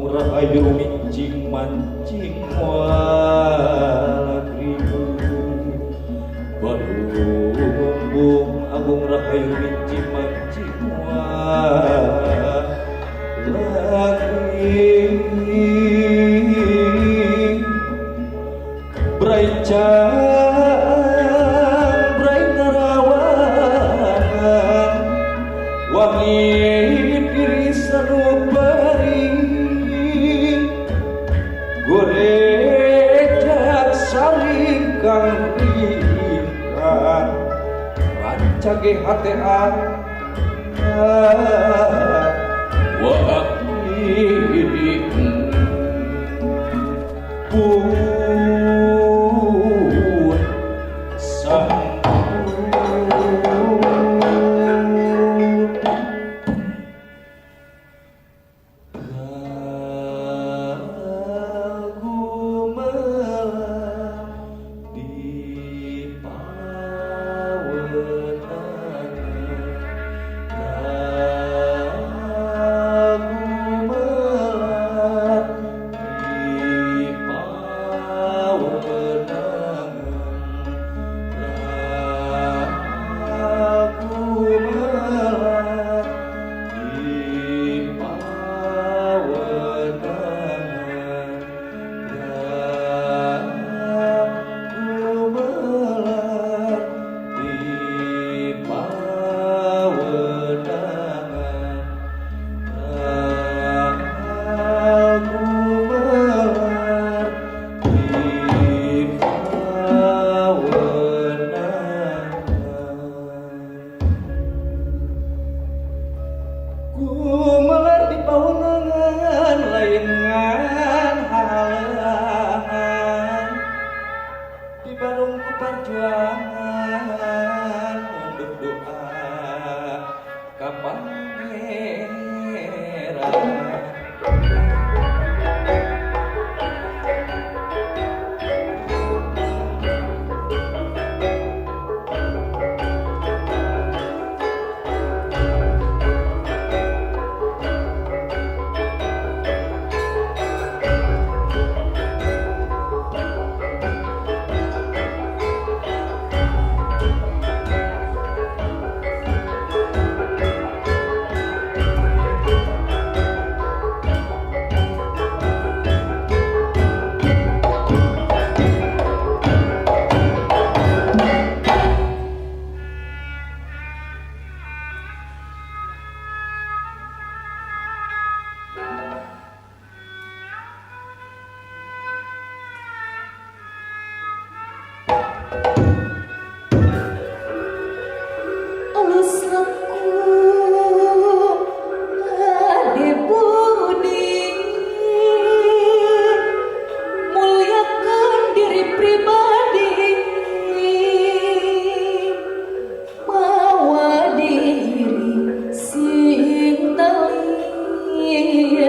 Agung Rahayu Rumincing mancing walagribu Balung Agung Rahayu Rumincing mancing walagribu Braicang brai narawangan wangi diri sanubari gorejak saring kang ringkang rancage hate wangi pun sampun. Gumelar di pawenangan, gumelar di pawenangan, gumelar di pawenangan, gumelar di pawenangan, gumelar di pawenangan. Gumelar di pawenangan lain ngan halangan di Bandung ku perjuangan munduk doa ka Pangeran. Alus laku ade budi, muliakan diri pribadi, mawa diri sing teliti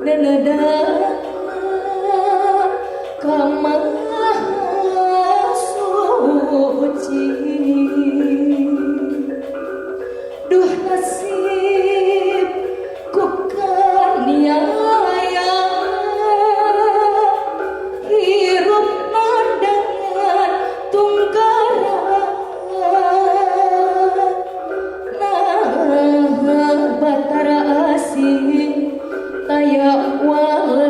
dan ka Maha Suci. Duh nasib ku kaniaya, hirup nandangan tunggara, nah batara asing taya wali.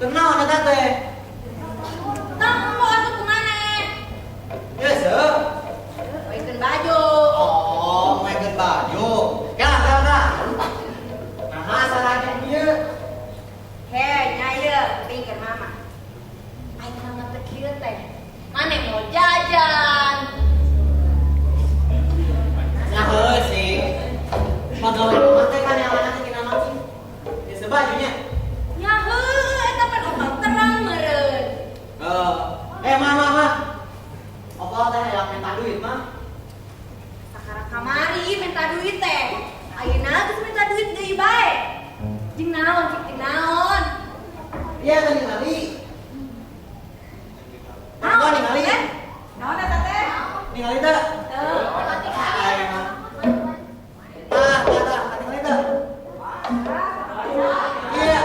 Kenal eta teh. Tang mau atuh kumaneh? Ya, se. Maikeun baju. Oh, maikeun baju. Kela, kela, kela. Nah, masalahnya ieu. He, nya ieu pingkeun mama. Aing mama teh kieu teh. Mane mau jajan. Nah, heuh sih. Pagawe mama teh kan yang mana teh naon sih? Ya sebajunya. Nya heuh, eta pan opat terang meureun. Mama, mama. Apa teh hayang minta duit, mah? Sakara kamari minta duit teh. Ayeuna geus minta duit deui bae. Jeung naon cik jeung naon? Iya kan ningali. Naon ningali? Naon eta teh? Ningali teh? Teu, Ah, tah, tah, ningali teh. Iya.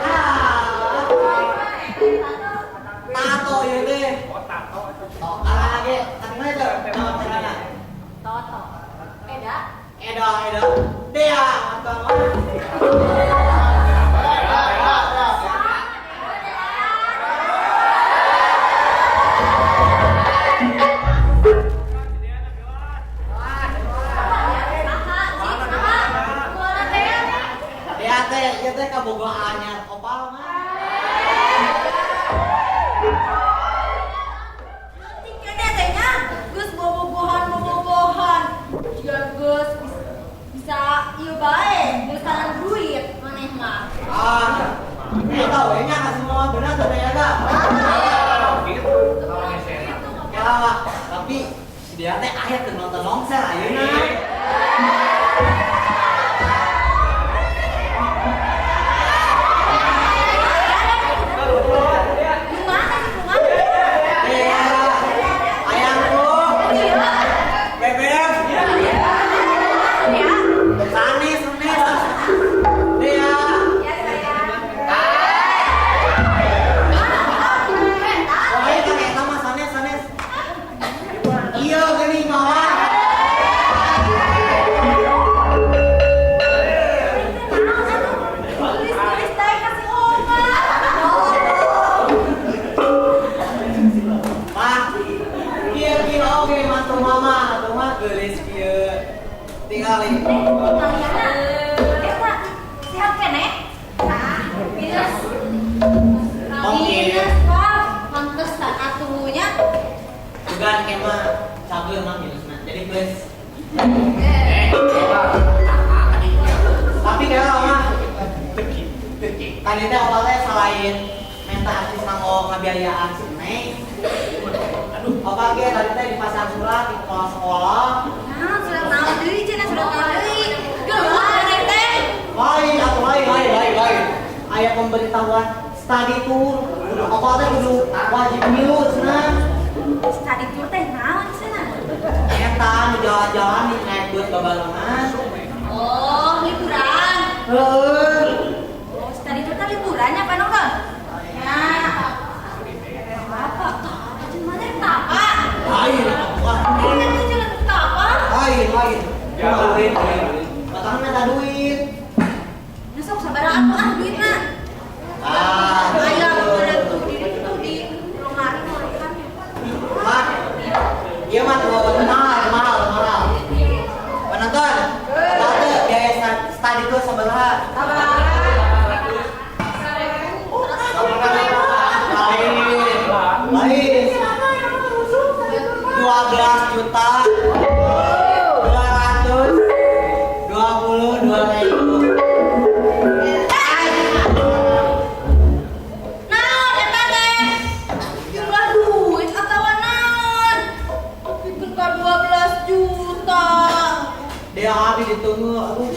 Ah. Tato ieu teh. Oh, tato. Oh, arana ge, ningali teh. Naon arana? Toto. Eda. Edo, edo. Dea, mantap. Saha, cik, saha? Kumaha teh? Dea teh, ieu teh kabogoh anyar opal mah. Penting keneh teh nya, geus bobogohan-bobogohan. Jiga geus bisa ieu bae, geusan duit maneh mah. Ah, eta we nya kasih mama bener teh ya tah. Gitu. Kalau ngesena. Ya lah, tapi si Dea teh aya teu nonton longser ayeuna. Kumaha sih kumaha? Dea, ayangku, Iya. bebek, Ya. sanes, sanes. Dea, Ya sayang. pokoknya kan eta mah sanes, sanes. Iya geuning mah. Tulis-tulis teh kasih obat. Mah, kieu kieu oge mantu mama, atuh mah geulis kieu. Tingali. Kaliana, eta sehat keneh? Ah, minus. Oke. Minus, Pak. Pantesan atuhnya. Bukan kema cager mah minusna. Jadi plus. Tapi kayaknya mah tadi teh awalnya selain minta artis kanggo ngabiayaan si Neng. Aduh, apa ge tadi teh dipasang surat di kepala sekolah. Nah, surat naon deui cenah surat naon deui. Geuleuh maneh teh. Lain atuh lain lain lain lain. Aya pemberitahuan study tour. Kudu apa teh kudu wajib milu cenah. Study tour teh naon cenah? Eta nu jalan-jalan di naik bus babarengan. Oh, liburan. Heeh. Oh, study tour teh liburannya apa nonton? Ya. Apa? Tah, mana tapa? Lain atuh ah. Ini tuh jalan tapa. Lain lain. Ya, lain, lain. Batang minta duit. Nah, sok sabaraha atuh ah duitna. Ah, Aya gitu. kemarin tuh di tuh di lemari kan. Mak, iya mah tuh mahal, mahal, mahal. Penonton, tahu tuh biaya study tour sabaraha? Lain, lain. 12 juta 222 ribu. Naon eta teh? Jumlah duit atawa naon? Pikeun ka 12 juta. Dia habis ditunggu. Aduh.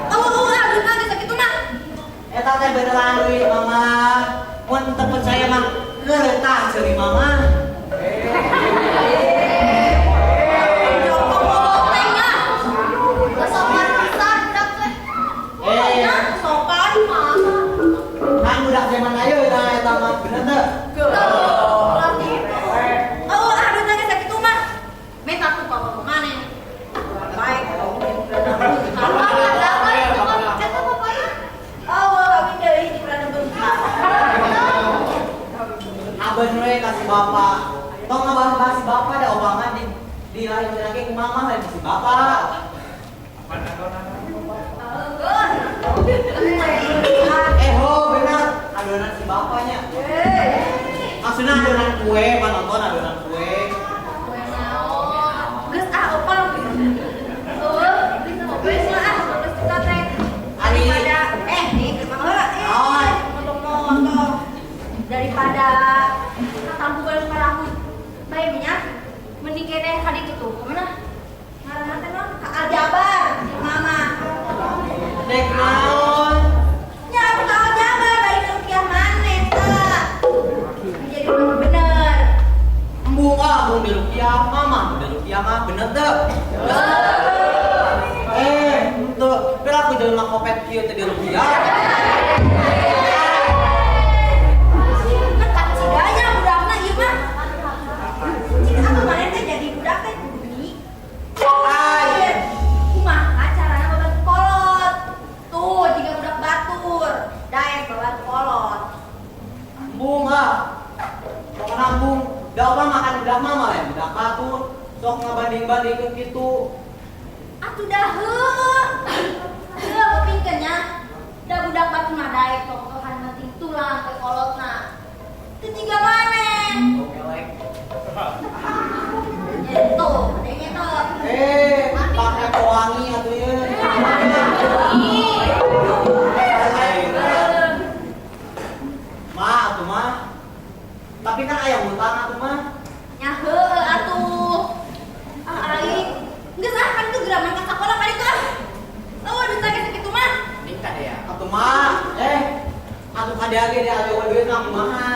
Oh, oh, ah, duitna geus sakitu mah. Eta teh beneran duit mama. Mun teu percaya mah keretah ceuri mama. Joko teh nya. Sopan pisan budak teh. Eh. Nya sopan mah. Kan budak zaman ayeuna eta mah bener teu? Tuh, gitu. Oh, ah, duitna geus sakitu mah. Meta tuh ka bapak maneh. Baik. Apa ada apa itu mah? Eta bapakna. mama lain si bapak. Ho benar adonan si bapaknya. Maksudnya adonan kue, penonton adonan kue. Kue naon? Geus ah opal. Eueuh, bisa ngobrol ah, geus kita teh. Daripada nih geus mah heula. Motong-motong. Daripada katampugan parahu. Bae nya mending keneh ka ditu tuh. Kemana? Ngaranna teh naon? Ka Aljabar, mama. Dek naon? Nya aku ka Aljabar bari rupiah maneh tah. Jadi bener. Embung ah, embung di rupiah, mama di rupiah mah bener teu. Henteu. Pira aku jelema kopet kieu teh di rupiah. Kan kaciganya budakna ieu mah. Cik atuh maneh teh jadi budak teh kudu geni. Kumaha carana babantu kolot? Tuh, jiga budak batur. Daek babantu kolot. Embung ah. Pokona embung. Da urang makan budak mama lain budak batur. Sok ngabanding-bandingkeun kitu. Atuh dah heueuh. Heueuh kupingkeun nya. Da budak batur mah daek tongtohan penting tulang ke kolotna. Teu jiga maneh. Oke, Nyentuh, adanya tuh. Pakai pewangi atuh ieu. Ma atuh mah. Tapi kan aya hutang atuh mah. Nya heueuh atuh. Ah aing. Geus ah kan itu geura mangkat sakola ka ditu ah. Eueuh duit teh sakitu mah. Minta deh ya. Atuh mah, atuh kadea ge dia aya duit mah kumaha.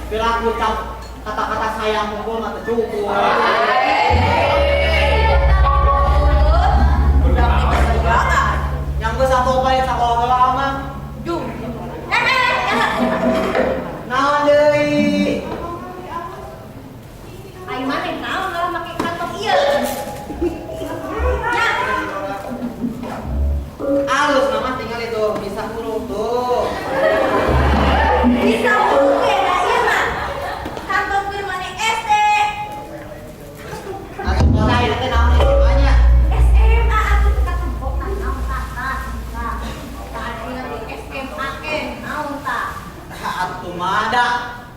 Bila aku ucap kata-kata sayang kumpul mah teu cukup. Budak teh kesegaran. Yang geus satu opat sakola heula mah. Jung. Naon deui? Aing maneh naon lah make kantong ieu. Nya. Alus mama tinggal itu bisa huruf tuh. Bisa huruf ge da ieu mah. Kantong keur maneh SD. Atuh kota ieu teh naon SMA-nya? SMA atuh teu katembok tah naon tah tah. Tah. Tah aya di SMA ke naon tah. Atuh mah da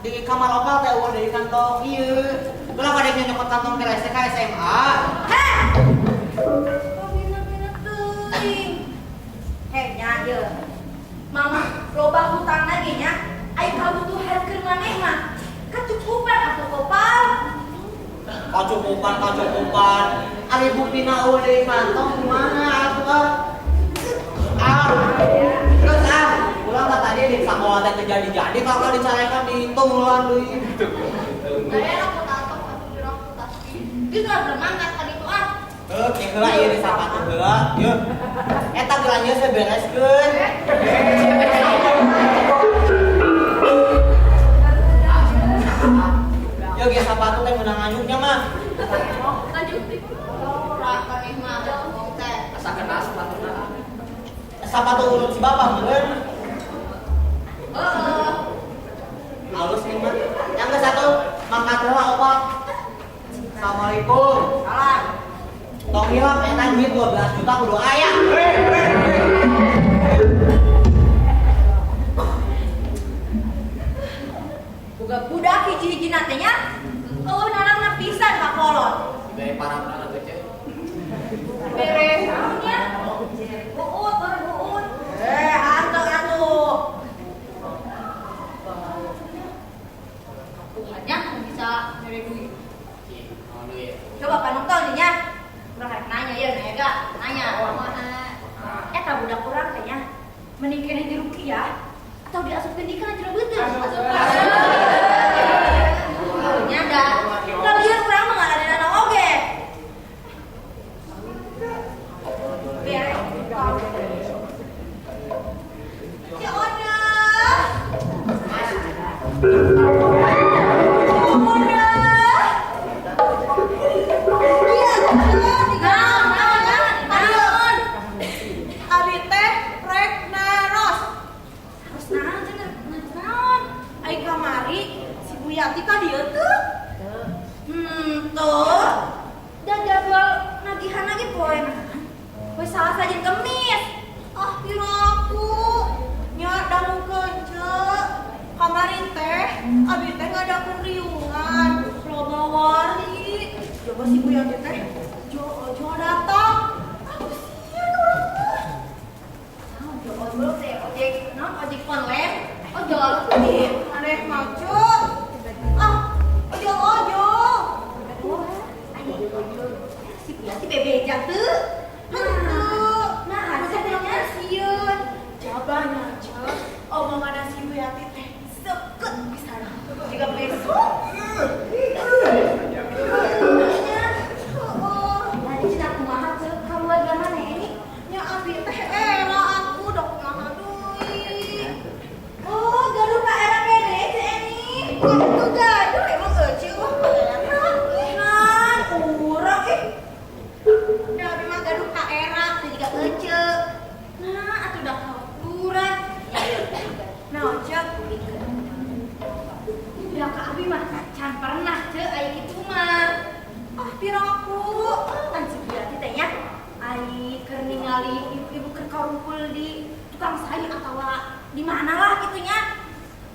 di kamar opal teh eueuh deui kantong ieu. Ulah pada nyokot kantong ke SK SMA. Heh. Kok bina-bina teuing. Heh nya ieu. Mama loba hutang lagi nya. Ai kabutuhan keur maneh mah kacukupan atuh kopal. Kacukupan kacukupan. Ari buktina eueuh deui kantong kumaha atuh ah. Ah. Terus ah, ulah tah tadi di sakola teh teu jadi-jadi kalau dicarekan dihitung ulang deui. Daerah kota atuh atuh. Geus lah bermangkat ka ditu ah. Heuh, ke heula ieu di sapatu heula. Yeuh. Eta geura ieu saya bereskeun. Yeuh ge sapatu teh meunang nganyuknya mah. Lanjut. Ora maneh mah ngomong teh. Asa kena sepatuna. Sapatu urut si bapak meureun. Heeh. Alus nih mah. Yang ke satu mangkat heula opat. Assalamualaikum. Salam. Tong hilap eta duit 12 juta kudu aya. Boga budak hiji-hijina teh nya. Eueuh narangna pisan ka kolot. Dibere parapna atuh ceu. Bere naon nya? Buut, baru buut. Anteng atuh. Tuhannya bisa nyari duit. Cih, naon deui? Coba panonton nya. Urang rek nanya ya, nanya gak? Nanya. Eta budak urang teh nya. Mending keneh di rukiah atau diasupkeun di kana jero beuteung. Nya da. Lagian urang mah ngaladena oge. Beres. Ya Ona. Ona. Iya, naon, naon, naon. Abi teh rek naros. Harus naon cenah, naon. Ai kamari Tiba-tiba si Bu Yanti teh jo datang. Aku sieun urang mah. Naon ojol teh ojek, naon ojek online? Ojol. Ih, aneh mah, Cuk. Ah, ojol-ojol. Oh, aya ojol. Si Bu Yanti bebeja teu. Henteu. Nah, harusnya sieun. Jabana, Cuk. Omongan si Bu Yanti teh seket pisan. Jiga besok. Heeh. Tadi cenah kumaha ceu kaluarga maneh ini? Nya abi teh era aku dok kumaha deui. Oh, gaduh ka era kene ceu Eni. Itu gaduh emang euceu wah ka era. Nah, urang ih. Da abi mah gaduh ka era Teu jiga eceu. Nah, atuh da kauturan. Ya yeuh. Nah, cek. Udah ka abi mah can pernah ceu aya kitu mah. Ah, piraku. Kan si Yanti teh nya ai keur ningali ibu-ibu keur karumpul di tukang sayur atawa di mana lah kitu nya.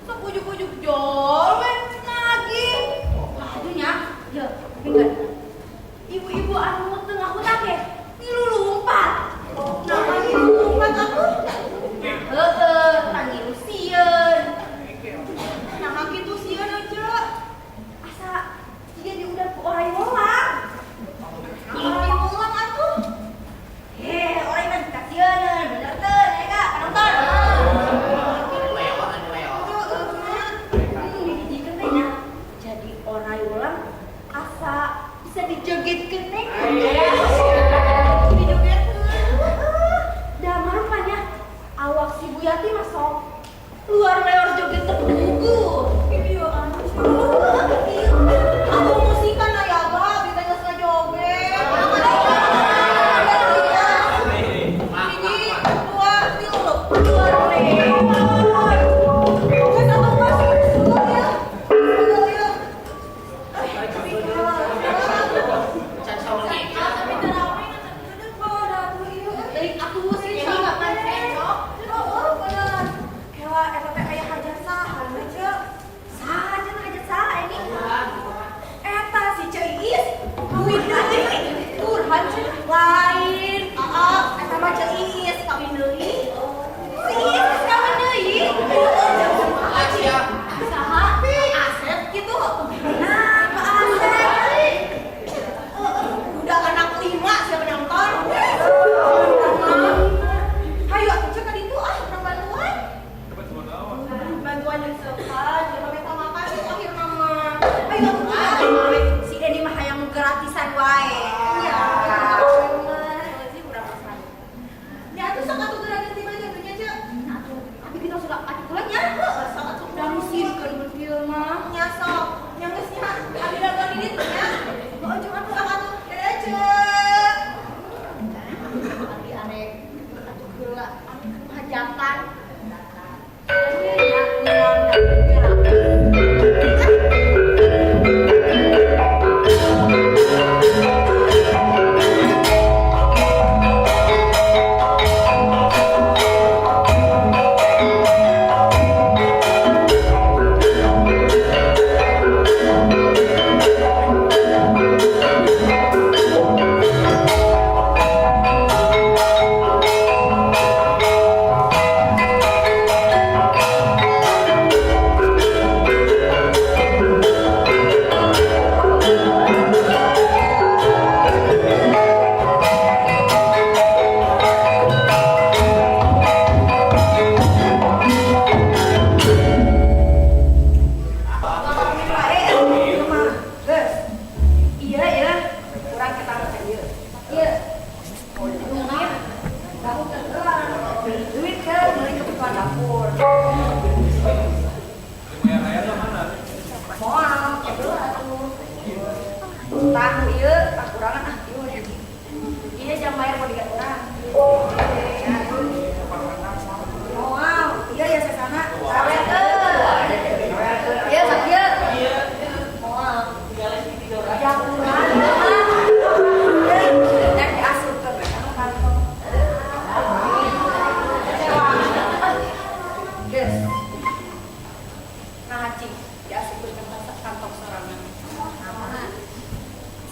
Sok ujuk-ujuk jol we nagih. Lah aduh nya, ye, kupingkeun. Ibu-ibu anu teu ngahutang ge ngilu lumpat. Nah, ngilu lumpat atuh. Heeh, tah ngilu sieun. Nah, kitu sieun aja. Asa jiga diudan ku oray wolang. Oray wolang atuh. Eh, oray mah dikasieun, bener teu, Eka, penonton. Lewat anu lewat. Dihijikeun teh nya. Jadi oray wolang asa bisa dijogetkeun teh. Dijogetkeun. Da marupanya awak si Bu Yati mah sok luar leor joget tepugu. Iya, anu. Aku musikan aya ga, bisa geus ngajoget. Hiji, dua, tilu. Luar leor. Geus atuh Mas, sudah ya. Sudah ya. Eh, tapi kalah. Can saur ge. Tapi teu rame teu pada atuh ieu. Deui atuh si Eni mah pan cocok. Oh, bener. Kela eta teh aya hajat saha we, Ceu? Saha cenah hajat saha ini? Eta si Ceu Iis kawin deui. Burhan cenah. Lain, aa, eta mah Ceu Iis kawin deui. Si Iis geus kawin deui. Aja. Saha? Asep gitu. Nah, Pak Asep. Udah anak lima siapa nonton? Hayu atuh cek ka ditu ah, urang bantuan. Bantuan yang sepan, jangan minta makan sih akhir mama. Hayu atuh Ah, cek. si Eni mah hayang gratisan wae. Iya. Sih urang pesan. Ya atuh sok atuh geura ganti baju atuh nya, Cek. Nah, atuh, tapi kita sudah atuh nya. Heeh, sok atuh. Udah musirkeun mun ieu mah. Nya sok. Nya geus nya abi dagang di ditu nya. Oh, ujung atuh sok atuh. Dadah, Cek. Abi arek atuh heula anu hajatan. Ya, menang gratis. Thank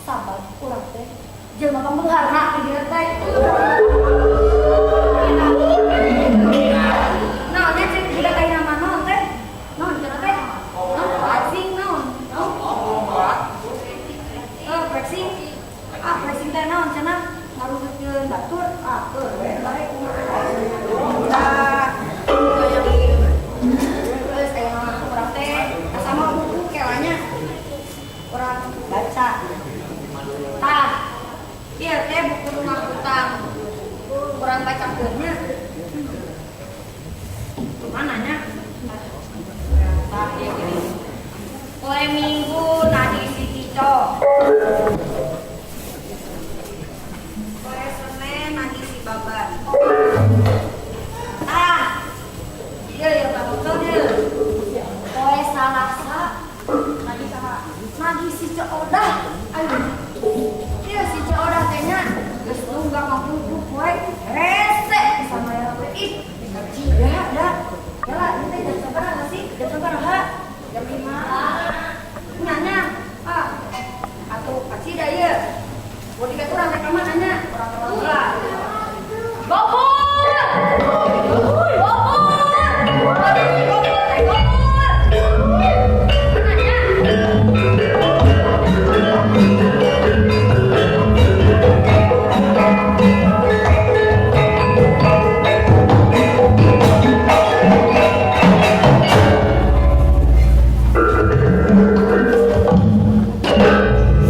Sabab urang teh jelema pangbeungharna di dieu teh. Naon nya cek budak ayeuna mah naon teh? Naon cenah teh? Naon flexing naon? Naon? Flexing. Ah, flexing teh naon cenah? Ngarugikeun batur. Ah, teu we bae kumaha. Tah, terus ayeuna mah urang teh sama buku kelanya urang baca. Tah, ieu teh buku rumah hutang. Urang bacakeun nya. Kumaha nya? Tah, ieu gini. Poe Minggu nagih si Cico. Poe Senin nagih si Baban. Tah, ieu ya panonton ieu. Poe Salasa nagih saha? Nagih si Ceu Odah. Aduh. Ieu si Ceu Odah teh nya geus nunggak ngapupuh poe rese sama ya teh. Ih, jiga da. Yala, ini teh jam sabaraha sih? Jam sabaraha? Jam 5. Nanya, ah, atuh kacida ieu. Mau dikata urang teh ka mana nya? Urang teh heula. Gopur! Gopur! Gopur teh gopur! Nanya.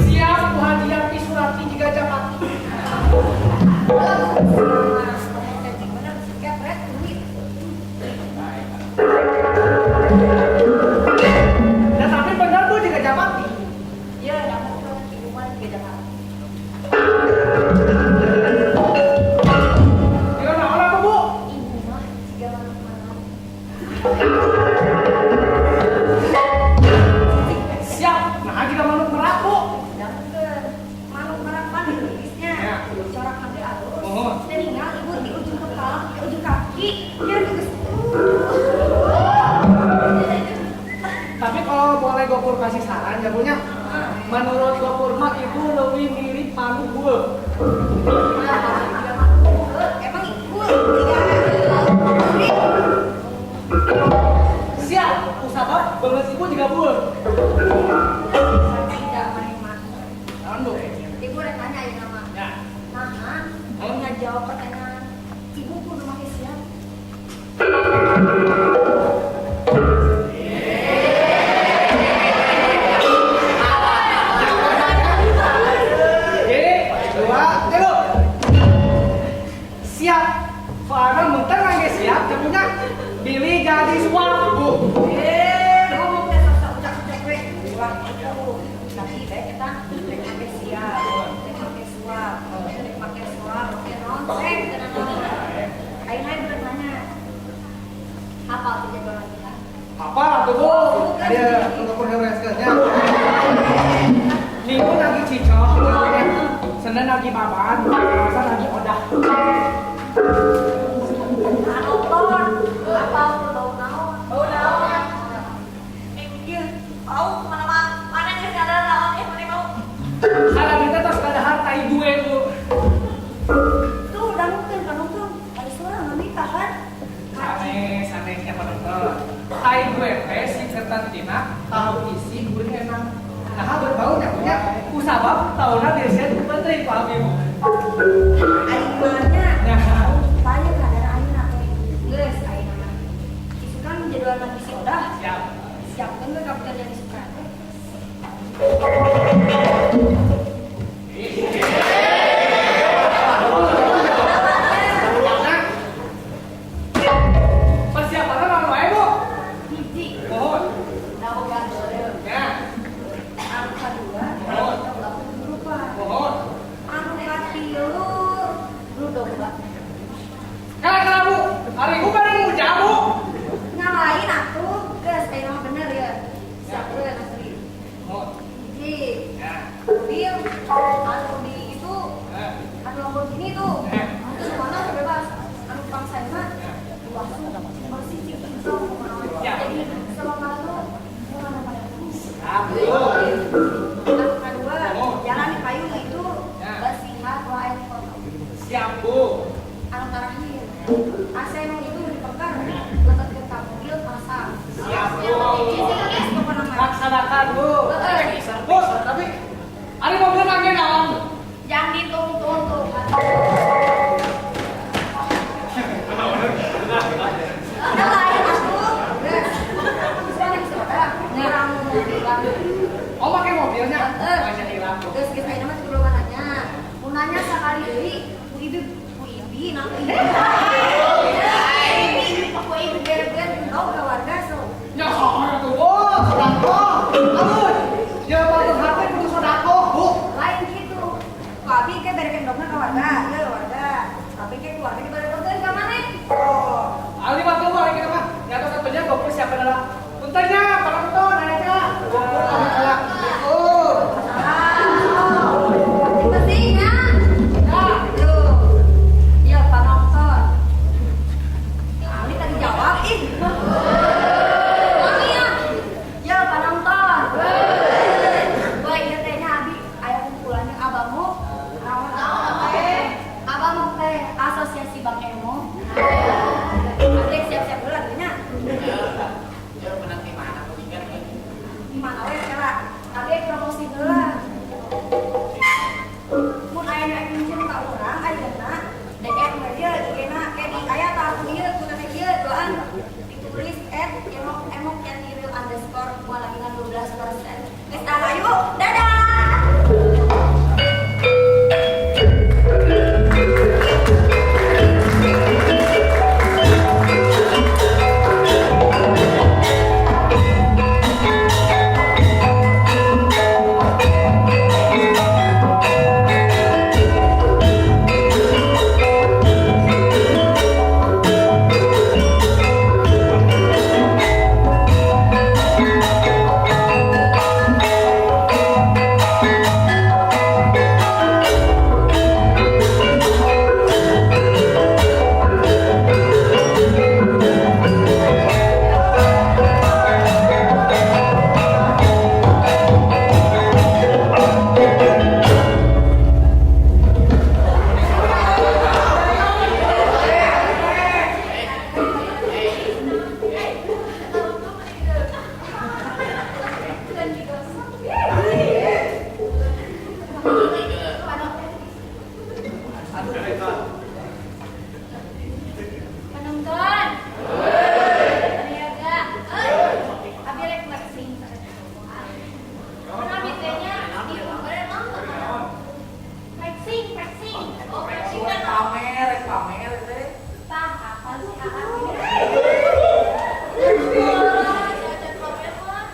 Siap Bu Hadiati Surati jika Japati. Nah, tapi benar Bu jika Japati. Iya, kamu kan ibu mah juga Jakarta. Jika naon atuh Bu? Ibu mah jiga manuk-manuk. Siap. Nah, jika manuk merak Bu. Dapet manuk merak mah ditulisnya. Ya. Corak nanti alus. Mohon. Dan tinggal ibu di ujung kepala, di ujung kaki, biar geus. Tapi kalau boleh Gopur kasih saran ya Bu nya. Menurut Gopur mah ibu lebih mirip manuk gue. Emang ibu jiga Siap. Usah beungeut ibu juga bu. Tidak maneh mah. Naon Bu? Ibu rek nanya ieu nama. Ya. Nah, ngajawab pertanyaan ibu kudu make siap. Jadi, dua, tiga. Siap. Soalnya muter nangis siap, tentunya Billy jadi suap, Bu. Ngomong teh sok ucap-ucap we. Wah, itu. Tapi bae eta rek make siap, rek make suap, rek make suap, make naon teh naon. Ayeuna ibu rek nanya. Hafal teh jadwal latihan? Apa tuh, Bu? Dia untuk nya. Minggu lagi cicok, Senin lagi baban, Selasa lagi odah. Nonton, hafal tuh bau naon? Bau naon? Ieu bau kemana mana geus nyadar naon mana bau. Kalau kita tos kadahar tai gue, Bu. Tuh, dangukeun panonton. Ada suara mami tahan. Sanes, sanesnya penonton. Tai gue teh si kertantina tahu isi gurih enak. Nah, berbau nya punya usabab tahunna biasanya menteri ku abi, Bu. Aing mah nya. Nah, Tanya kadar ayeuna teh. Geus ayeuna mah. Isukan jadwal lagi si Odah. siap. Siapkeun we kapitan yang isukan. Nah, persiapannya naon wae, Bu? Hiji, Mohon. dawogan beureum. Ya, Anu kadua, Mohon. ulah lupa. mohon. Anu katilu, lu domba. Kala kala Bu, hari ibu pada ngujah, Bu. Ngalain atuh, geus ayeuna mah bener ya. Siapkeun asli. Mohon. Hiji, Bu. Anu tarakhir. AC nu itu dipeker, letetkeun ka mobil pasang. Siap, Bu. Yang penting geus pokona mah. Laksanakan, Bu. Heeh. Bu, tapi ari mobil kangge naon? Jangan dituntun-tuntun. Ada lain atuh. Geus. Bisa soda. Kurang mobil. Oh, pakai mobilnya? Heeh. Banyak hilang, Bu. Geus geus ayeuna mah kudu nanya. Mun nanya sakali deui, ku ibu nanti. Ku ibu berekeun endog ka warga so. Ya sok atuh, Bu. Sedekah. Aduh. Ya patut hati kudu sedekah, Bu. Lain gitu. Ku abi ke berekeun endogna ka warga, ye warga. Tapi ke keluarga diberekeun ka maneh. Oh. Ali mah tuh, Bu, ari kitu mah. Nyata satunya gopur siapa adalah Puntennya, para penonton, ayahnya. Gopur kami kalah. Oh. Penting ya. Ya. Tuh. Ya, penonton. Ali tadi jawab ih. Mami ya. Ya, penonton. Wah, ieu teh nya abi aya kumpulannya abamu. Naon teh? Abamu teh Asosiasi Bank Emo. Abdi siap-siap heula nya. Ya menang di mana tuh ikan ya? Di mana we kala? Abi promosi heula. Mun aya nu minjem ka urang ayeuna DM we ieu IG-na ke di aya tah aku ieu ku teh ieu doan ditulis @emok yang real underscore moal 12%. Geus ah ayo dadah. Penonton. Niaga. Abi rek flexing. Kan abi teh nya di flexing, flexing. Oh, flexing kan Pamer, pamer teh. Tah, apa sih Aa? Wah, cacat pamer mah.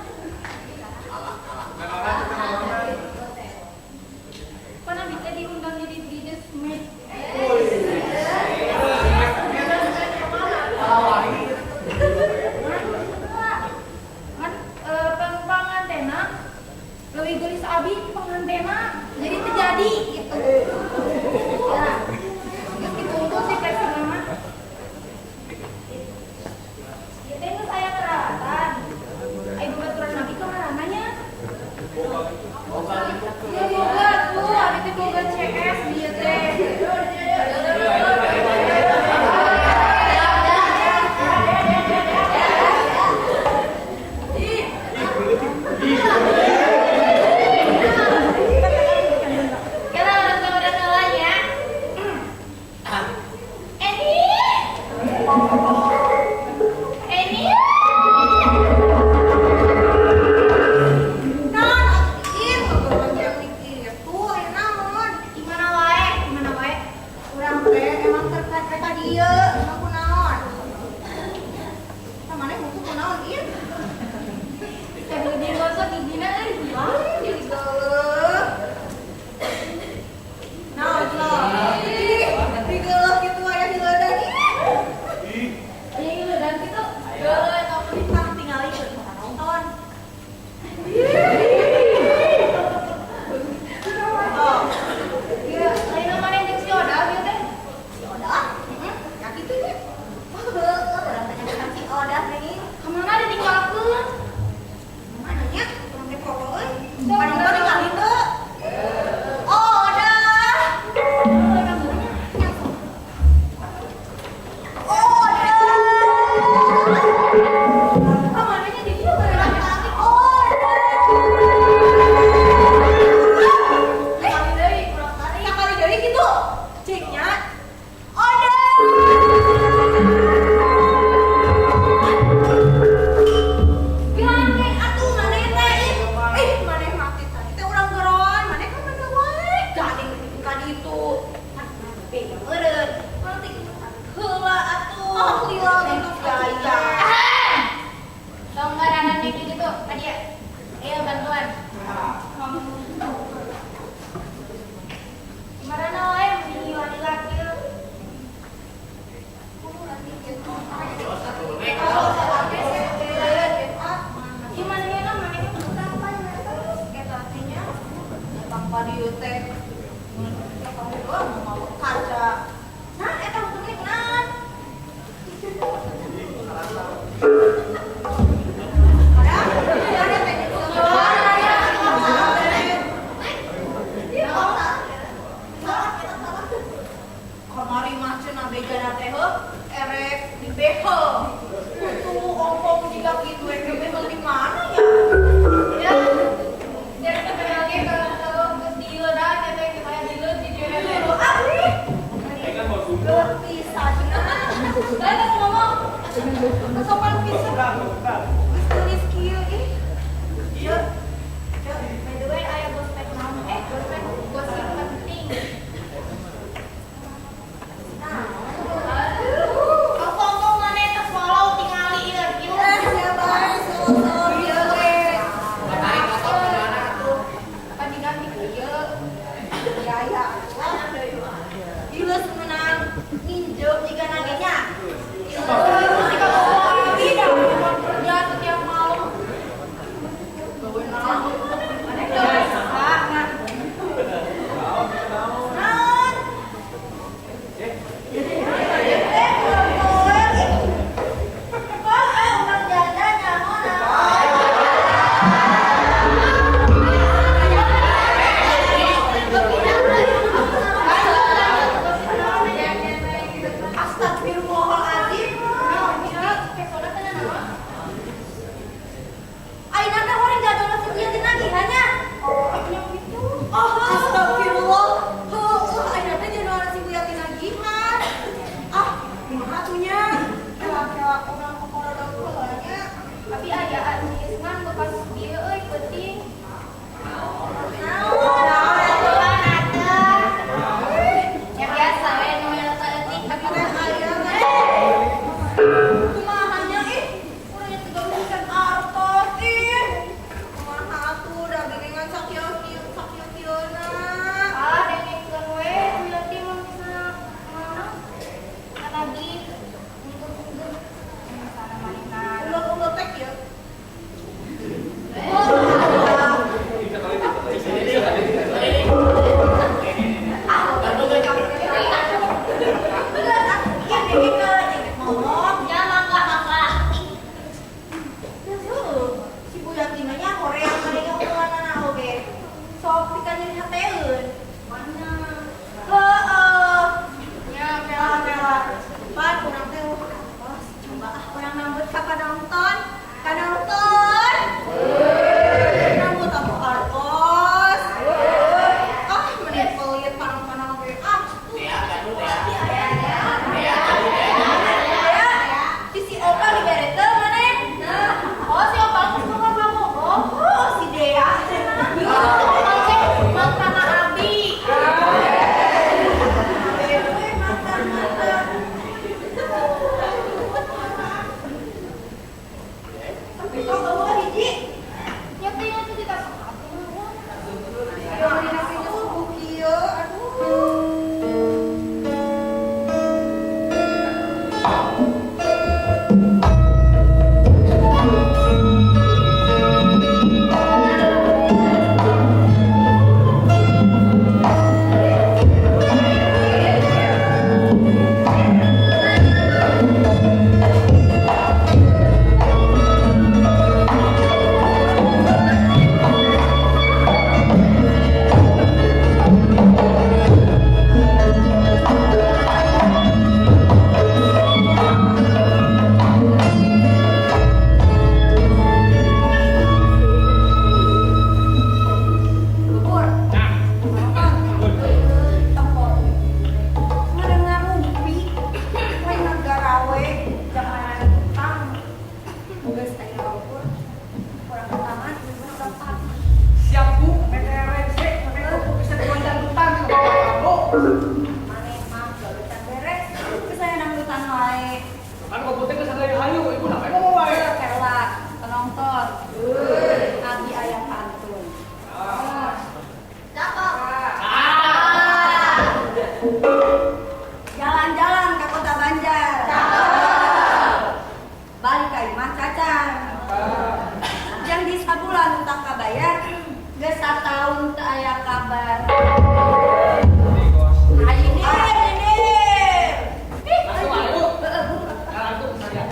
Kan abi teh diundang jadi bridesmaid. Kan pengantena lebih gelis abi pengantena jadi terjadi gitu. Ya. Geus ditunggu sih flexing mah. Ieu teh geus aya peralatan. Ai babaturan abi ka marana nya? Iya boga tuh, abi teh boga CS dieu teh. Kita udah udah ya. Eni, Eni, Naon atuh ieu ngobrol jam kitu aya naon? di mana wae, di mana wae? Urang teh emang terpet ka dieu, emang kunaon? Tah maneh butuh kunaon ieu? Teh di gosok gigina euy hilang. Jadi geuleuh. Naon lo? Ih, digeuleuh kitu aya hileudan ih. Aya ngeuledan kitu. Geuleuh eta mah. Tah tingali keur nonton. Oh, Ieu lain maneh jeung si Oda ieu teh. si Oda? Heeh, yakin Ceknya Oda. Gandeng atuh maneh teh. Ih, maneh mati tadi teh urang geroan, maneh ka mana wae? Gandeng ka ditu. Beda meureun. Urang teh heula atuh. Oh, lila gitu gaya. Tong ngaranan kayak gitu, tadi ya. Ayo bantuan. Gimana wae meni lila kieu. Gimana ya maneh apa eta artinya? Datang ka dieu teh. Mau kaca. Nah, eta hukumnya naon? Kamari mah cenah bejana teh heuh erek di behel. Tuh ompong jiga kitu erek di behel di mana ya? Ya. Jadi sampai lagi kalau kalau geus diledan ya teh kayak dileud di dieu teh. Ah, ih. Gelap pisan cenah. Lain aku ngomong. Sopan pisan. Geus tulis kieu ih. Ceu. Ceu. By the way, aya gospek naon? Gospek gosip penting. Nah, ngomong maneh teh soal Maneh mah gawe can beres. Geus aya dangdutan wae. Kan komputer geus hayu, ibu ngapain ngomong wae. Kela penonton. Abi aya pantun. Cakep. Jalan-jalan ke kota Banjar. Cakep. Balik ka imah cacar. Yang di sabulan utang kabayar, geus sataun teu aya kabar. Ayo ini, ini. Langsung ayo. Heeh, Bu. Langsung saya.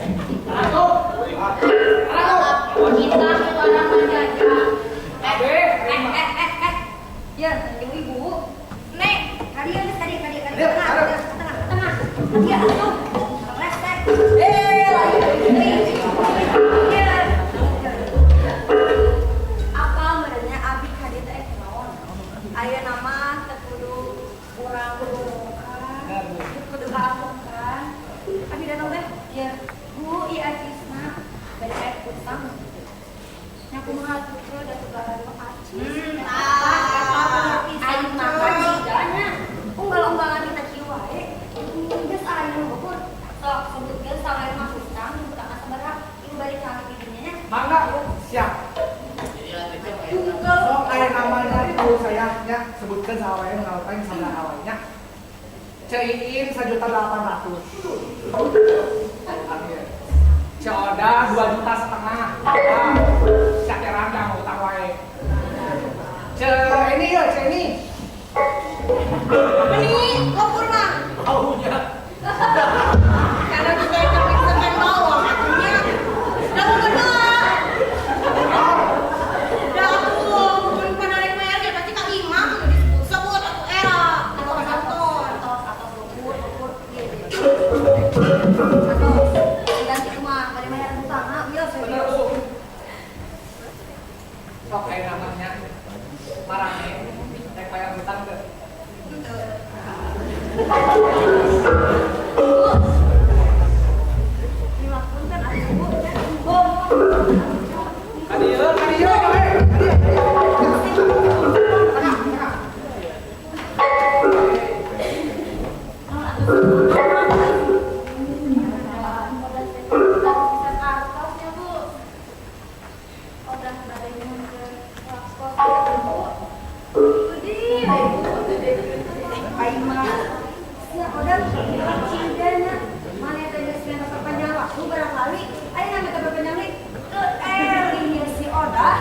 Langsung. Langsung. Kita orang menjaga. Abe, Eh, eh, eh, eh. Ya, ibu-ibu. Nek, kalian geus tadi, kalian, kalian. Ayo, Tengah, ayo. tengah, tengah. Iya, atuh. Resek. Eh, lagi. Iya. Apa merenya abi ka dieu teh kunaon? Aya nama teu kudu urang kan. Kudu kaampukan. Abi datang teh, ya, Bu, ieu acisna bade aya utang. Nya kumaha tuh teh da segala acis. Aing makan jigana. Unggal-unggalan kita kieu wae. Geus aya nu ukur. Sok sebutkeun sawae mah hutang, hutangna sabaraha? Ieu balik ka abi dinya nya. Mangga, siap. Tunggal. Sok aya namanya itu saya nya sebutkeun saha wae nu ngalutang sabaraha wae nya. Ceu Iin 1.800.000. Ceu Odah 2,5 juta. Ah, Cak Erang utang wae. Ceu ini ya, Ceu ini. Meni kopur mah. Taunya. Karena juga capek bawang atunya. Da kedua. Da atuh mun panarik bayar ge pasti ka imam disebut atuh era atau penonton. Atos atos ukur ukur ieu ieu. Atos. Ganti kumaha bade bayar hutangna wios we. Bener, Bu. Sok aya namanya marane rek bayar hutang teu? Henteu. Bu. Punten atuh Bu. Bu. Ka dieu, ka dieu, eh, ka dieu, ka dieu. Tengah, tengah. Artosnya Bu. Udah bade nyuhunkeun waktos Bu. Budi, Bu. Aing mah sia udah cigana mana teh geus minta perpanjang waktu barangkali aing minta perpanjang deui teu eling si Odah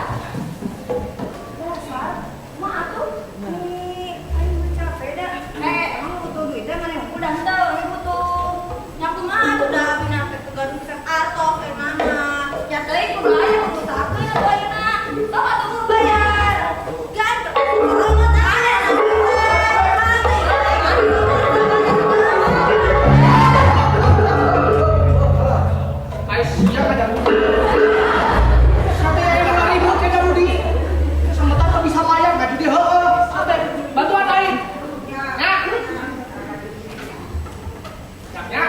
dasar mah atuh ni aing mah capek dah eh emang butuh duit teh mana udah henteu ini butuh Nya kumaha atuh da abi na teh gaduh pisan artos we mana. Ya teuing kudu aya kudu usahakeun atuh ayeuna sok atuh kudu bayar Ganteng banget ah. Ayo siap aja Rudi. Sampai aya nu ribut ka Rudi. Sementara teu bisa mayar ka jadi heueuh. Sampai bantuan aing. Ya. Siap ya.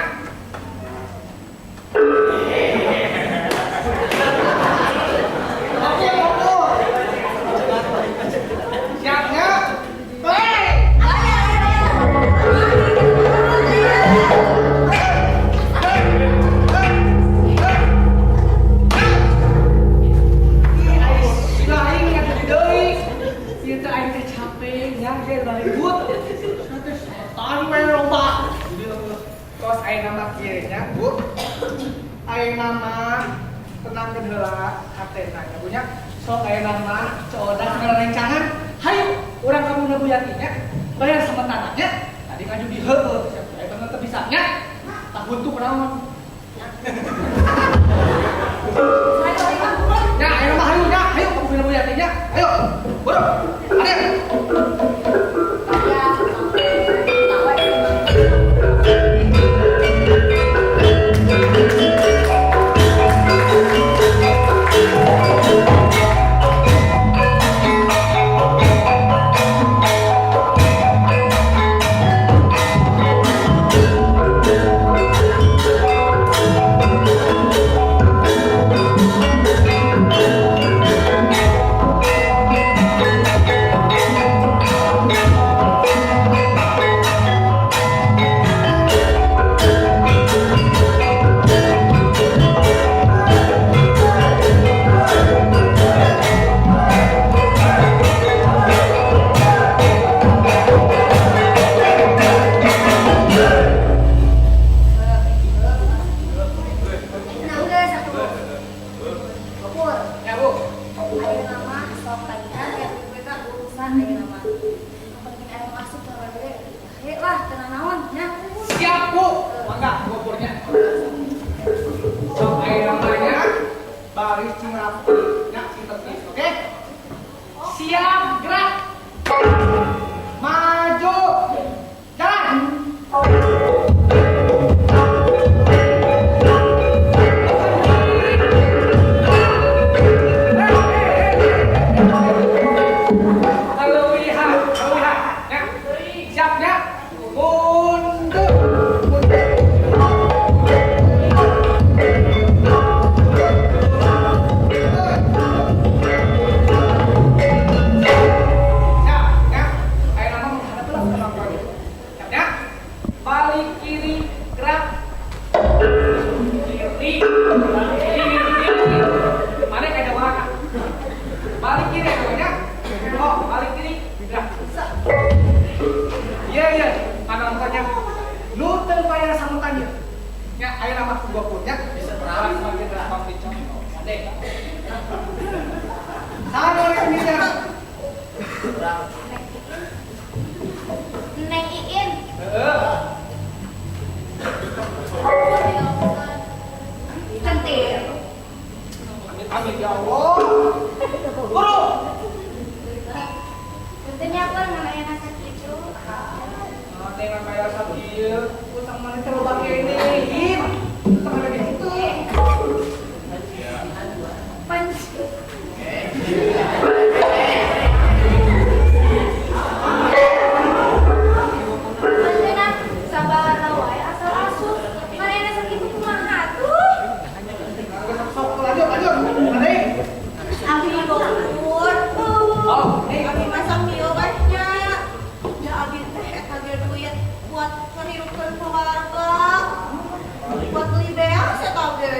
Oke, oke. Siap ya. Play. Ih, aing ingat jadi deui. Ieu teh aing teh capek nya ge ribut. Teh setan we loba. Tos aing nama kieu nya, Bu. Aing nama tenangkeun heula hatena nya Bu nya. Sok aya nama Ceu Odah segala rencangan. Hayu urang ka Bunda Bu Yati nya. Bayar sementara nya. Tadi ngaju di heueuh, aya bener teu bisa nya. Tah huntu kunaon. Ya, ayo mah hayu nya, hayu ka Bunda Bu Yati nya. Ayo, buru. Ada. Ya. Ayo. Siap, gerak. Maju. Jalan. Kaleuwihan, kaleuwihan. Ya. Siap ya. Mundur. Mundur. Siap, ya. Ayo nama menghadap lah ke penonton. Siap ya. Balik kiri, gerak. Kiri, kiri. Mana kayak jauh? Balik kiri ya. Oh, balik kiri, gerak. Iya, iya. Penontonnya. Nu teu bayar sambutannya. Ya, ayo nama ku gua nya. Bisa berapa sebagai gerak dicontoh. Ade. Assalamualaikum ya. Neng Iin. Heeh. Centil. Amit amit ya Allah. Guru. Centilnya apa namanya nasi itu? Nah, teh kaya sakieu, utang mana teh loba kene. Ih, utang ada gitu. Panci. Manehna sabaraha wae asal asup. Manehna sakitu kumaha tuh? Sok lanjut lanjut. Ade. Abi Bogor. Oh, eh. Abi masak mie nya. Ya abi teh eta ge duit buat ngehirupkeun keluarga. Buat beli beas eta ge.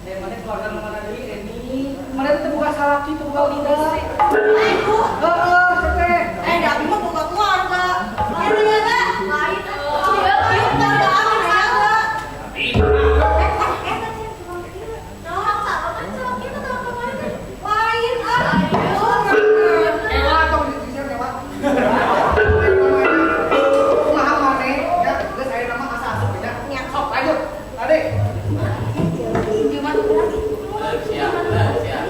Deh, mana keluarga nu mana deui ini? Mana teh buka salaki teu buka lidah. Aduh. Heeh, teh. Eh, da abi mah boga keluarga. Lain ya, Lain atuh. Iya, keluarga abi aya. Eh, eh, teh tukang kieu. Naon tak kan celok kieu teh kemarin teh. Lain ah. Ewa tong di sini ewa. Kumaha maneh ya, geus aya nama asa asup nya. Sok lanjut. Ade. Gimana lagi? Siap, siap.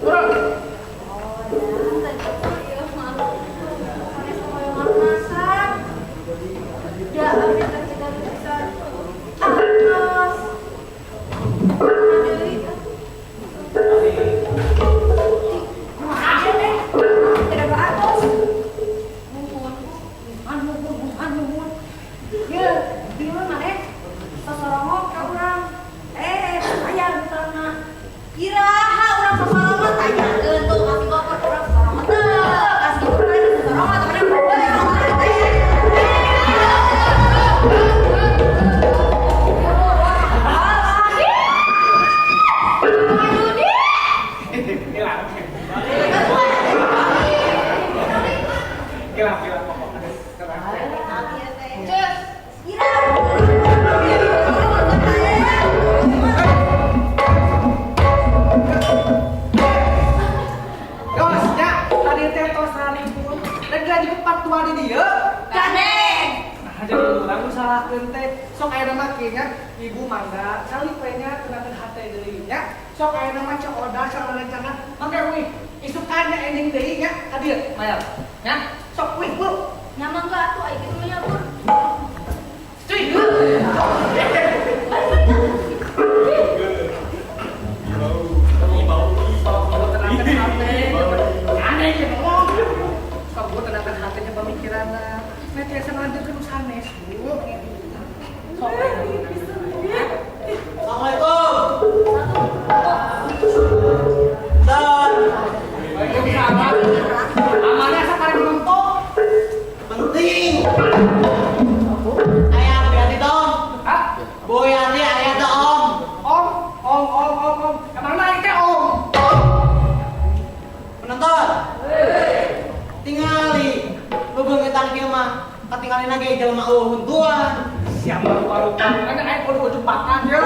Kurang. Iraha urang sasarangan tanyakeun tuh kasih gopor urang sasarangan teu kasih gopor sasarangan temenan Hilang. Hilang, hilang pokoknya. Tos, ya, tadi teh tos haripun. Dan lanjut part 2 di dieu. Nah, jadi urang nu salahkeun teh. Sok aya nama kieu nya, Ibu mangga salip we nya tenangkeun hate deui nya. Sok aya nama Ceu Odah sareng rencana. Mangga wih, isukan nya ending deui nya ka dieu, mayar. Nya, sok wih, Bu. Nama enggak atuh ai kitu nya, Bur. Cuy. Aneh ya ngomong. Sok bu tenangkan hatinya pemikiranna. Nah tiasa ngalanjutkeun sanes bu. Sok. Assalamualaikum. Dan Waalaikumsalam. Amannya asa karek nempo. Penting. Ayah Bu Yanti dong. Hah? Bu Yanti ayah tuh om. Om, om, om, om, om. Emang naik teh om. Penonton. Tingali. Bebengetan kieu mah katingalina ge jelema eueuh huntuan. Siapa rupa-rupa? Kan aing kudu ujung makan ye.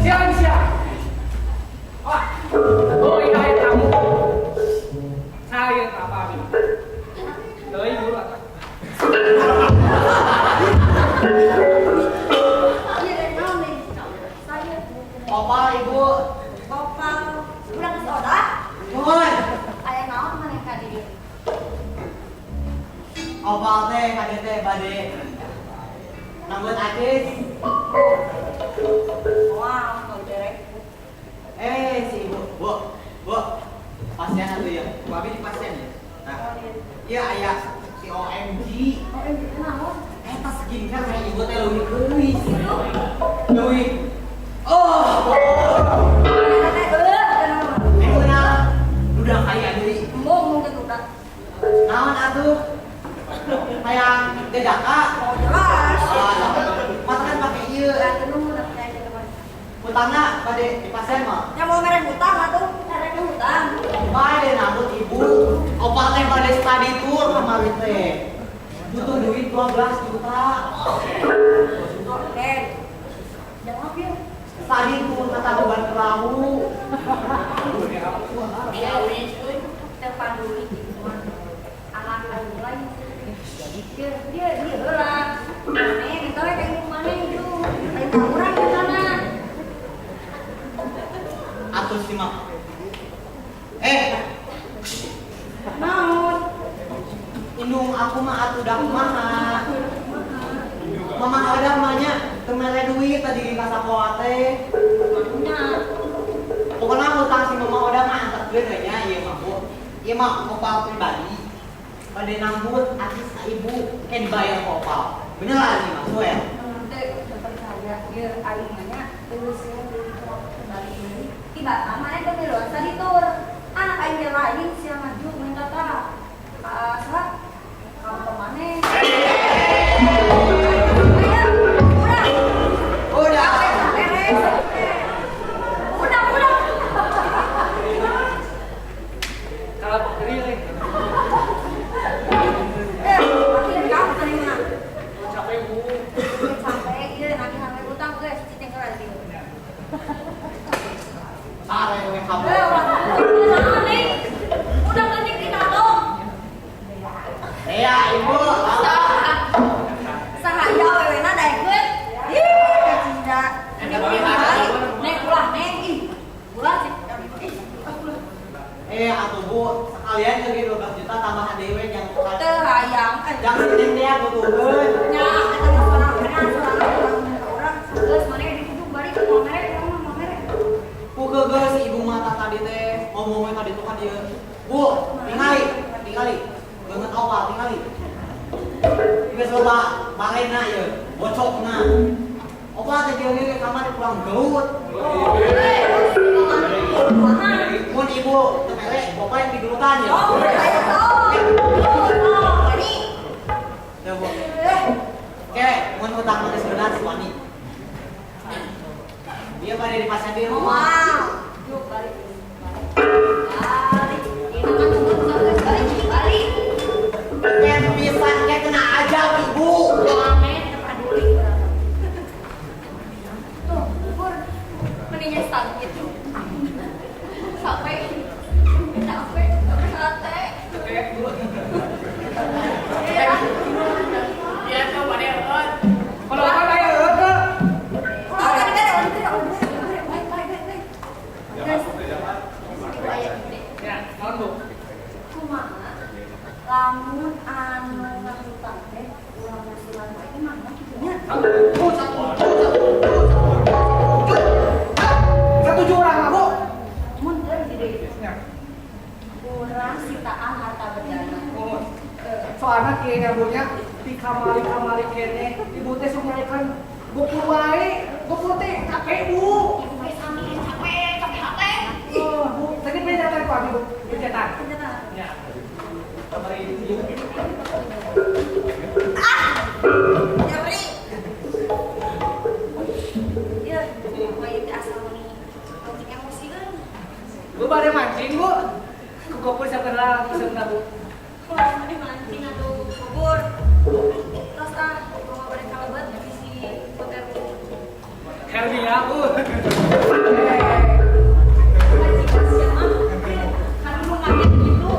Siap, siap. Saha ieu apa abi? Deui guru atuh. Iya, dari naon nih? Saya Opal ibu. Opal urang geus odah. Nuhun. Aya naon maneh ka dieu? Opal teh ka dieu teh bade nambut acis. Wah, kau derek. Eh, si ibu. Bu, bu. Pasien atuh ya. Bu abi di pasien ya. Nah, iya aya si OMG. OMG naon? Eta skincare kayak ibu teh leuwih geulis. Leuwih. Oh. Eta teh eueuh naon? Eh beunang. Udah kaya deui. Embung mungkin udah. Naon atuh? Hayang dedaka. Oh, jelas. Masa kan pake ieu. Atuh nuhun atuh teh teman. Hutangna bade di pasien mah. Nya mau mere hutang atuh, mere hutang. Bade nambut ibu. Opal teh bade study tour kamari teh. Butuh duit 12 juta. Oke. Jawab ya. Study tour ka Tangkuban Perahu. Iya, teu paduli gitu mah. Anak aing lain. Dia dia dia heula. Maneh gitu we ka indung maneh itu. Lain ka urang di sana. Atuh si mah. Eh, Naon? Indung aku mah atuh dah kumaha. Mama ada mah nya teu mere duit tadi di sakola teh. Nya. Pokoknya hutang si mama Oda mah anterkeun we nya ieu mah Bu. Ieu mah opal pribadi. Bade nambut acis ka ibu ke dibayar ku opal. Bener lah nih Mas ya. Teu percaya ieu aing mah nya geus kembali ini. Tiba maneh teh miluan study tour. Anak aing ge lain sia maju minta tah. Ka saha? Ka bapak maneh. Ayo, udah. Udah. Beres. Udah, udah. Kalau pokoknya Eh, makin kamu tadi mah. capek bu. Sampai ieu nagihan we utang geus cicing heula di dieu. Sare we kabur. Eh, ulah naon deui? Udah geuning dina dong. Iya, ibu. Saha ya awewena daekeun? Ih, kacinda. Balik, neng ulah neng ih. Ulah cik ih. Ulah. Eh, atuh Bu, sekalian ke 12 juta tambahan deui we jang Teu hayang eh. jang si Neng teh butuheun. Nya eta mah sorangan sorangan urang geus maneh dituduh balik mau mere urang mah mau mere. Ku geus si ibu mata tadi teh ngomongnya tadi tuh kan dia. Bu, tingali, tingali. Banget opal tingali. Geus loba balena ieu, bocokna. Opal teh jeung ge kamari pulang geut. Eh, kumaha? Mun ibu teu mere, bapak yang didurutan ya. Oh, ayo oh. Oh, ini. Ya, Bu. Eh, Oke, mun hutang mah geus benar si Wani. Dia pada di pasien di rumah. wow. Yuk balik. Balik. Ini mah tunggu geus balik, balik. Kayak pisan kayak kena ajab ibu. Amin, terpaduli urang. Tuh, Pur. Mendingnya sakit. Sampai capek, sampai sate. Iya. Iya tuh pada eueun. Kalau kan aya eueuh teu. Oh, kan kan udah udah baik baik baik baik. Guys, ibu aya ide. Ya, naon Bu? Kumaha? Lamun anu ngahutang teh urang usulan wae mah kitu nya. Satu, satu, satu, satu jurang mah Bu. Mun teu ide. Ya. Urang sitaan harta bendana. Oh, soalnya kieu nya Bu nya di kamari-kamari keneh ibu teh sok nyarekan gopur wae, gopur teh capek Bu. Ibu teh sami capek, capek hate. Oh, Bu, tadi penjatan ku abi Bu, penjatan. Ternyata. Ya. Nyeri. Ya, mah ieu teh asal meuni mancing emosi kan. Bu bade mancing Bu. Ku gopur sakeula seunah Bu. Wah, meni mancing atuh kubur. Terus ah, gua bade kalebet di si hotel. Hernia Bu. Mancing kasihan mah. Kan lu ngaget gitu.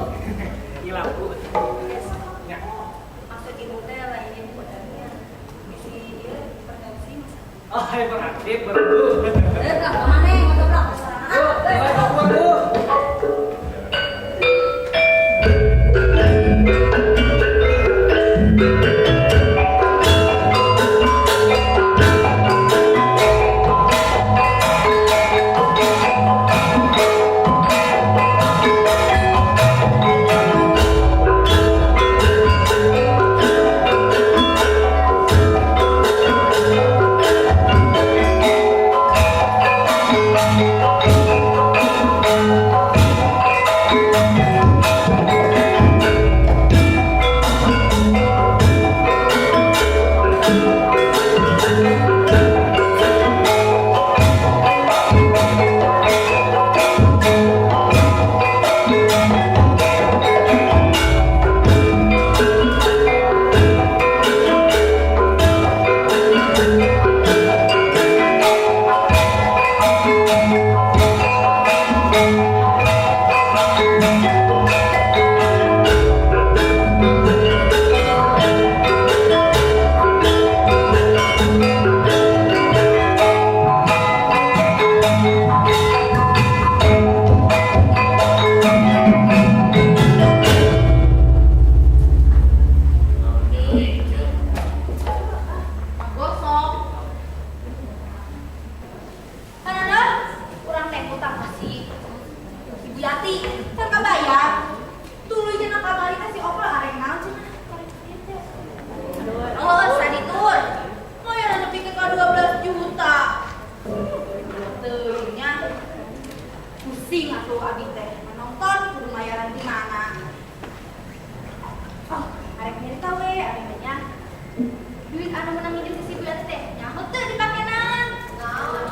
Duit anu menang minjem si Bu Yati teh nyaho teu dipake naon? Naon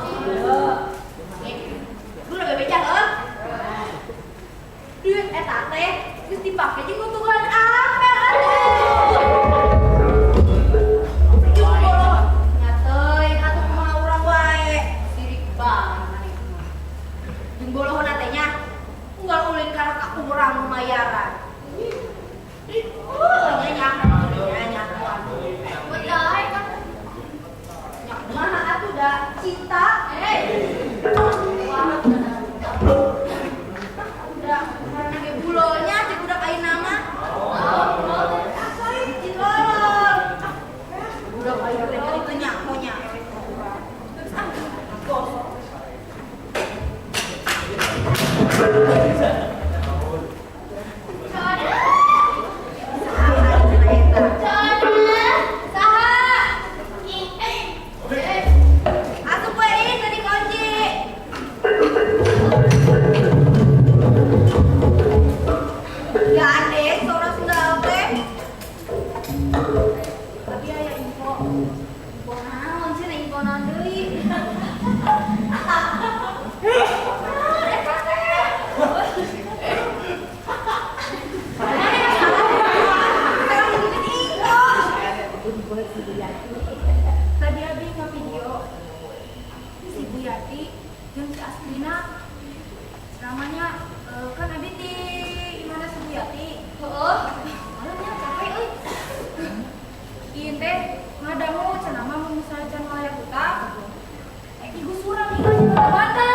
sih? Lu udah bebeja heuh? Duit eta teh geus dipake jeung ngutungan apel atuh. Nya teuing atuh kumaha urang wae. Sirik banget maneh mah. Jeung bolohna teh nya unggal ulin kana ka urang nu mayaran. Oh, nya nyaho, nya nyaho atuh. Betul kan? Nya kumaha atuh da cinta. Wah, udah karena ge bulonya cek budak ayeuna mah. Cilolol. Budak ayeuna teh jadi teu nyaho nya. Terus ah, gosok. Asup we ih tadi kunci. Gandeng sora Sunda teh. Tapi aya info. Info naon sih info naon deui? Naon eta teh? Tadi abi nge-video si Bu Yati jeung si Asrina ceramahnya kan abi di imahna si Bu Yati. Heeh. Malamnya capek euy. Ieu teh ngadangu cenah mah mun misalnya can mayar hutang digusuran ieu cenah banda.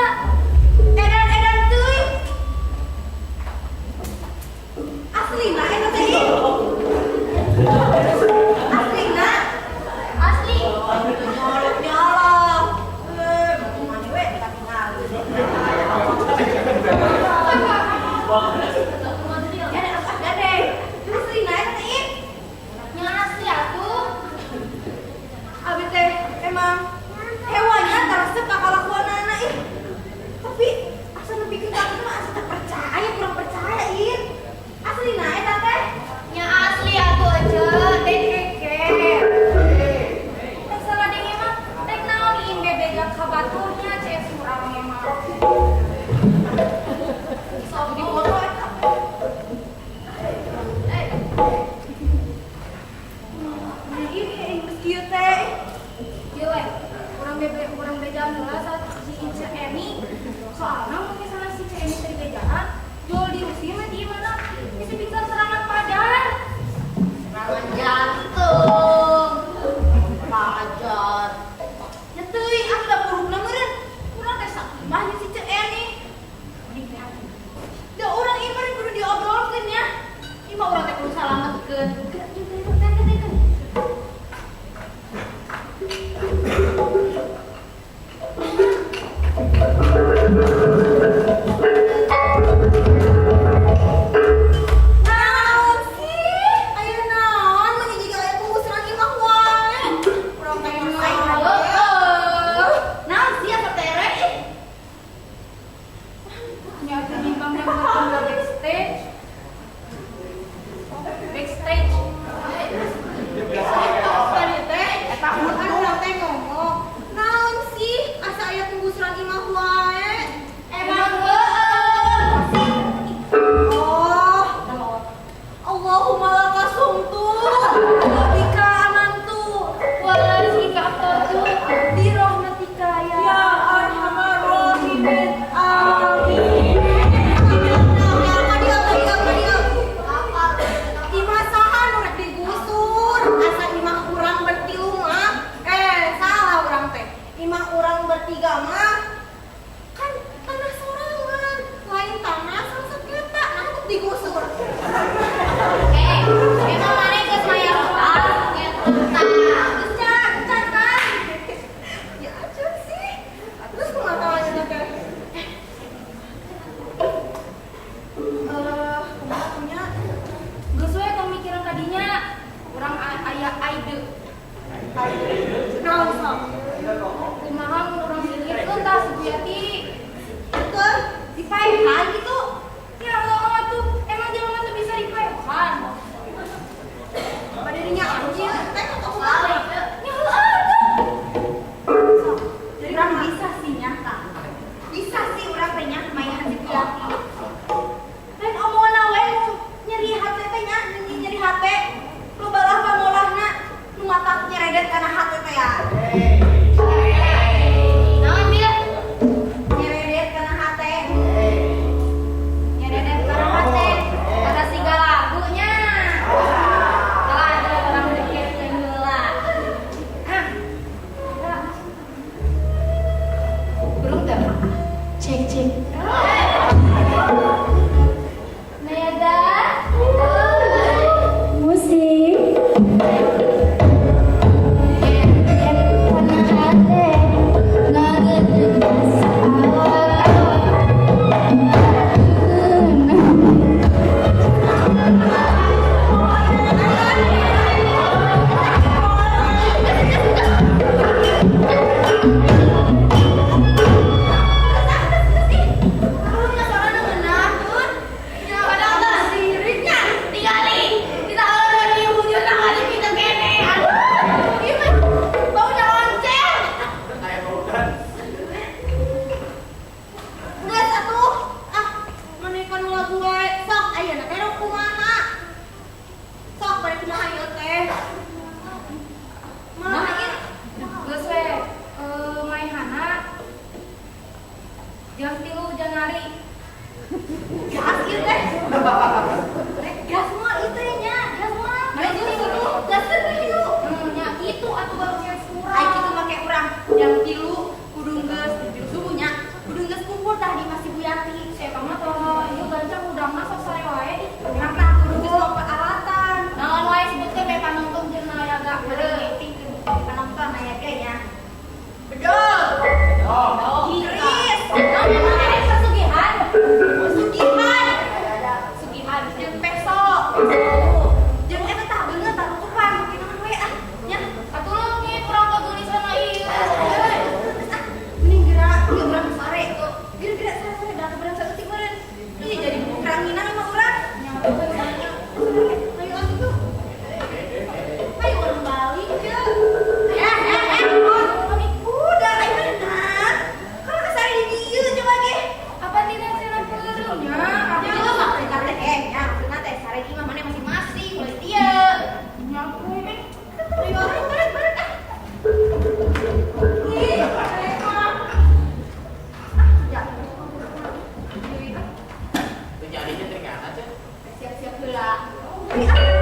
Ih, ah, nonton.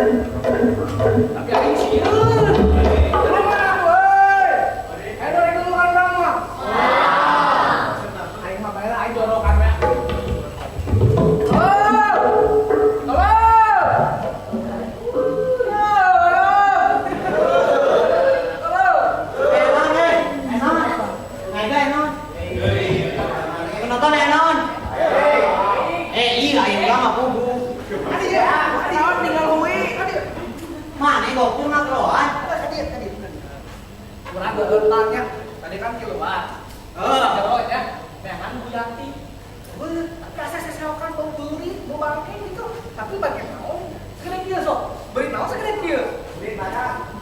Tapi aing sieun. Tulungan aku euy. Ayo dari tulungan urang mah. Aing mah bae lah aing jorokan we. Tolong! Tolong! Tolong! Tolong! Enon, eh. Enon. Ngaiga Enon. Penonton Enon. Eh, iya aing urang mah pugu. Adi ya, naon tinggal hui. Adi. Mana gopur mah keluar. Adi, adi. Urang gegeutangnya. Tadi kan keluar. Heeh. Jero nya, neangan Bu Yanti. Heuh, tapi asa seseokan bau beurit, bau bangke gitu. Tapi bagi naon? Segede kieu sok. Beurit naon segede kieu? Beurit mana?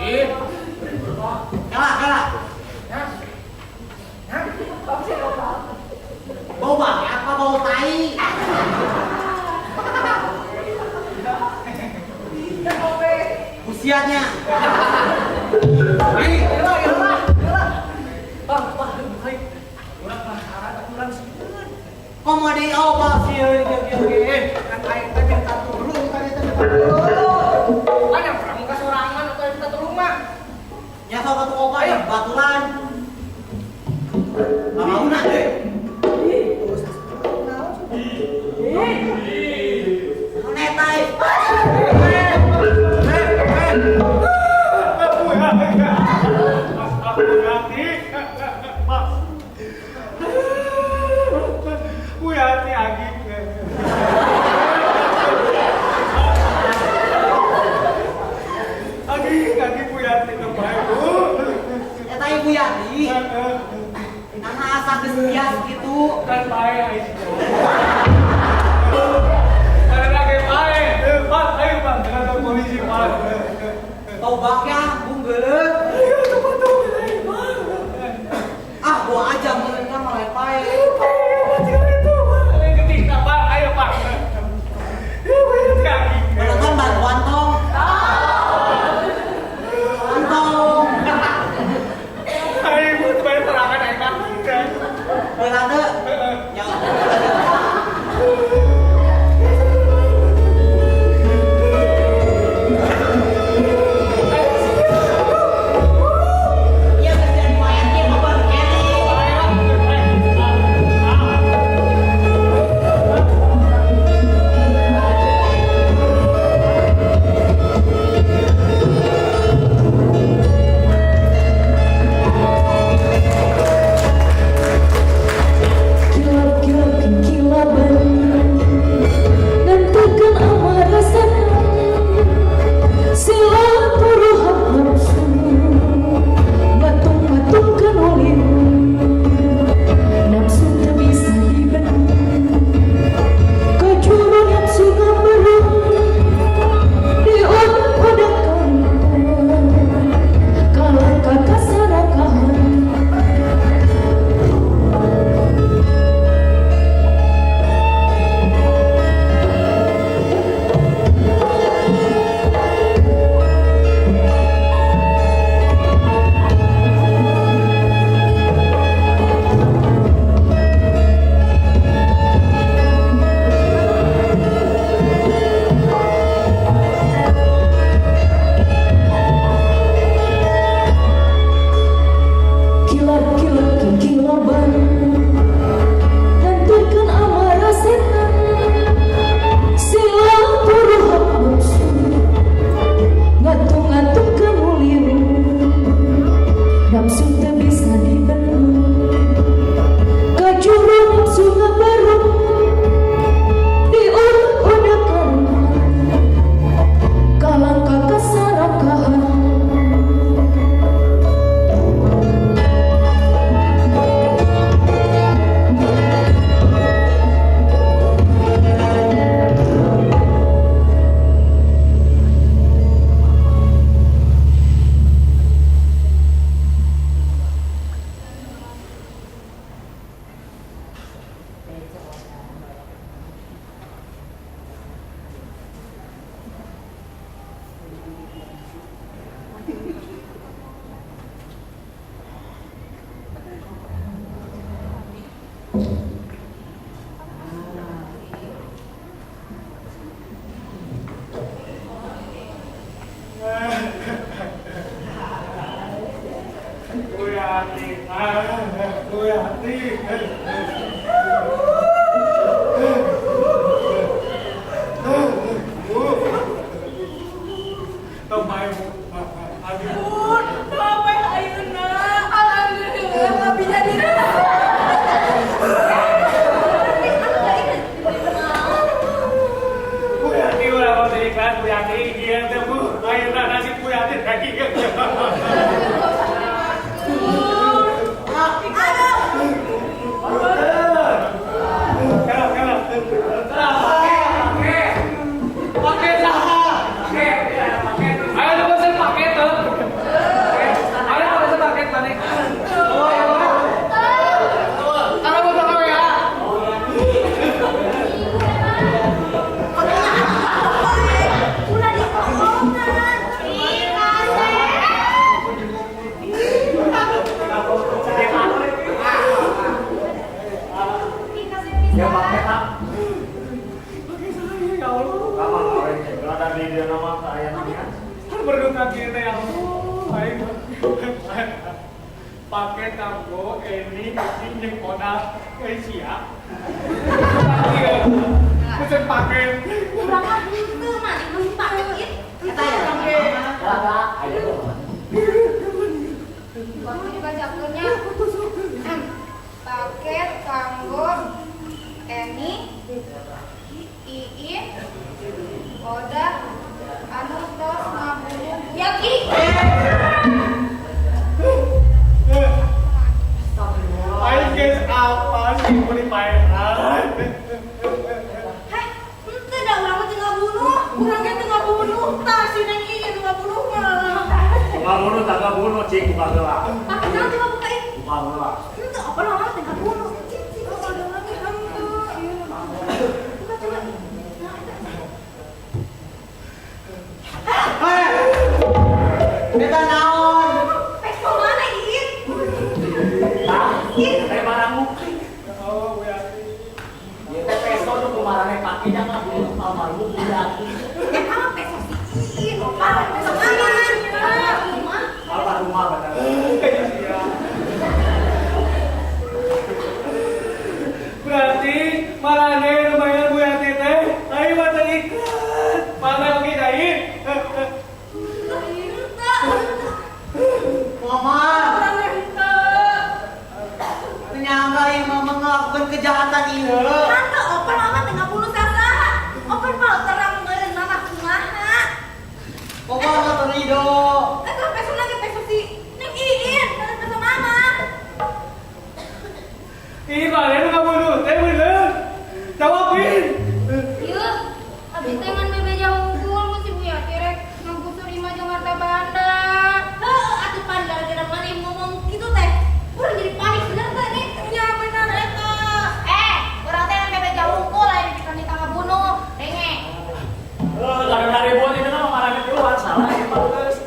Aing. Kalah, kalah. Nah. Nah, bagus ya, Bapak. Bau bangke apa bau tai? Ya, kowe. Usianya. Aing, yalah, yalah, yalah. Bang, bang, aing. Urang penasaran tapi urang sieun. Komo di obat sieun kieu kieu ge. Kan aing teh minta tulung, tadi teh minta tulung. Kan yang pramuka sorangan atau yang minta tulung mah. Ya sok atuh obat ya baturan. Mamauna deh. Naon eta eh? Bu Yanti Agi. Agi, Agi Bu Yanti kebaik Bu. Eta Ibu Yanti. Nah asa geus bias gitu. Kan bae aing. Karena lagi bae. Pak, ayo Pak, ke kantor polisi Pak. Tobak ya, bung geuleuh. Ayo cepat tuh, ayo Pak. Ah, gua aja meureun mah lain pae. Ayo ketika Pak, ayo Pak. Ya Bu Yanti Agi. Penonton bantuan tong. Tong. Ayo Bu, bayar serangan ayo Pak. Beula teu? Ya. Bu Yati. Bu. Tong bae Bu. Abi. Pur, sampai ayeuna. Alhamdulillah abi jadi. Bu Yati ulah mau jadi ikhlas Bu Yati ieu teh Bu. Ayeuna nasib Bu Yati lagi. Pakai saha. Ayo coba saya pakai tuh. Ayo coba saya pakai mana? Karena mau pakai WA. Ulah dipohongan. Ya pakai ah. Pakai saya ya Allah. Lama ada di dia nama saya namanya. Kan berduka kita ya Allah. Aing pakai kanggo ini kucing jeung koda euy sia. Kucing pakai. Urang mah henteu mah dibeli paket. Eta ya. Ayo. Waktu dibacakeunnya paket kanggo Eni, Iin, Oda, anu tos ngabunuh Yaki. Aing geus apa sih beli paehan. Heh, henteu da urang mah teu ngabunuh. Urang ge teu ngabunuh. Tah si Neng Iin nu ngabunuh mah. Buka bunuh, tak bunuh, cik buka heula. Paket naon coba bukain. Buka heula. Henteu apa naon teu ngabunuh. Cici, oh ada lagi henteu. Buka coba. Nah, eta. Hei. Eta naon? Peso mana Iin? Tah, teh barang bukti. Oh, Bu Yati. Ieu teh peso nu kumarane pake jangan bunuh almarhum Bu Yati. Eta mah peso si Iin, opa. Peso mana? Almarhumah bener. Iya. Berarti marane lumayan Bu Yati teh, aing mah teu ikhlas. Mana oge dain? Henteu. Mama, Urang ge henteu. ternyata ieu mama ngelakukan kejahatan ieu. Tante, opan mama teu ngabunuh sasaha. Opan mah terang meureun mama kumaha. Mama mah teu ridho. Eta peso lagi peso si Neng Iin, kada peso mama. Ih, marane nu ngabunuh teh bener. Jawabin. Yeuh, abdi teh ngan bebeja hungkul mun si Bu Yati rek ngagusur imah jeung harta banda. Heuh, atuh pan gara-gara maneh ngomong kitu teh. Urang jadi panik bener teh nih. Nya bener eta. Eh, urang teh ngan bebeja hungkul lain dipikeun ditah ngabunuh. Denge. Eh, gara-gara ribut ini mah marane keluar salah ieu mah geus.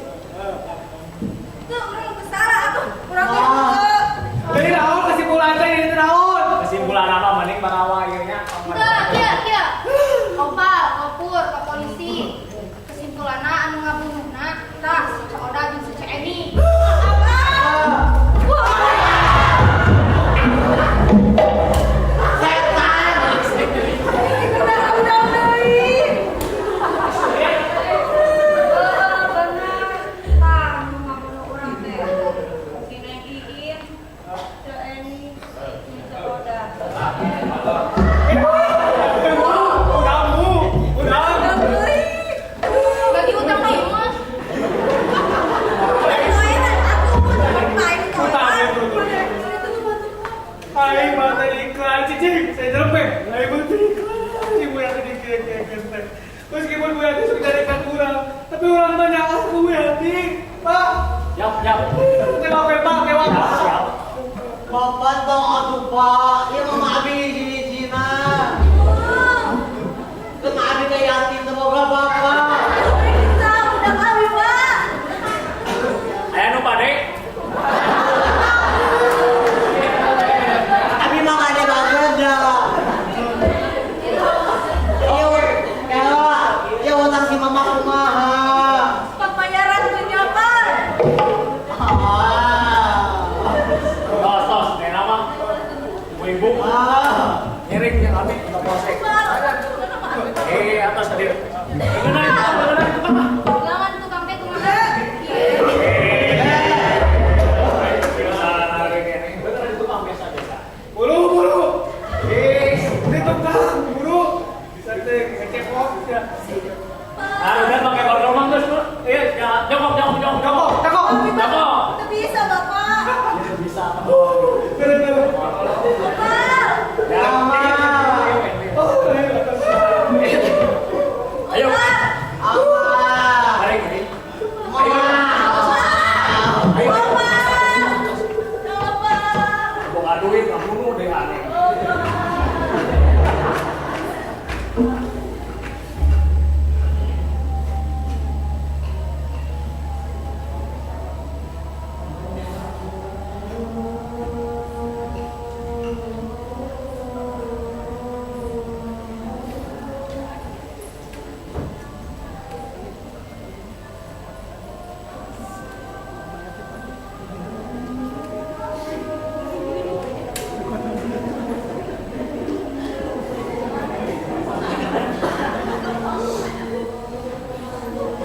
Teu urang teu salah atuh. Urang teh Ah. henteu. Jadi naon kesimpulan teh ini naon? Kesimpulan apa mending barawa ieu nya. Teu, kieu kieu. Opal, kopur, ka polisi. Kesimpulanna anu ngabunuhna tah si Ceu Oda jeung si Ceu Eni. Apa? Setan. Udah deui. Heeh, bener. Tah anu ngabunuh urang teh. Si Neng Iin, Ceu Eni, jeung Ceu Oda. Urang Bu, urang. Udah deui. Bagi utang ka ieu mah. Utang, ya, betul. Aing mah teu ikhlas cicing, saya jerepeh. Aing mah teu ikhlas, Ibu Yati dikira-kira teh. Meskipun Bu Yati sudah dekat urang, tapi urang mah nyaah ku Bu Yati. Pak, Siap, siap. teh oke Pak, kewa Siap, Pak. siap. Bapak tong atuh Pak, ieu mama abi hiji-hijina. Teu abi teh yatim teu boga bapak. Aya nu bade? Abi mah kade banget dah. Ieu kewa, ieu utang si mama kumaha. Pembayaran penyabar. Ah. Oh,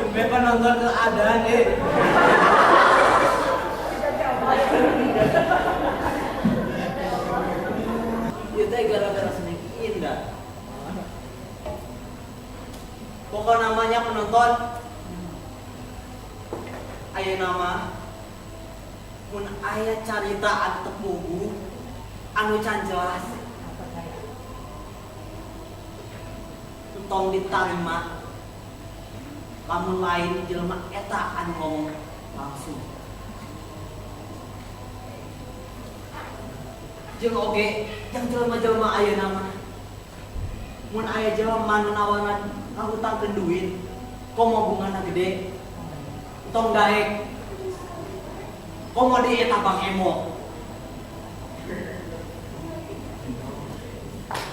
Be penonton keadaan eh. Ieu teh gara-gara seneng indah. Pokok namanya penonton aya nama mun aya carita anu teu puguh anu can jelas entong ditarima lamun lain jelema eta anu ngomong langsung jeung oge jang jelema-jelema ayeuna mah mun aya jelema nu nawaran ngahutangkeun duit komo bungana gede entong daek komo di eta Bang Emo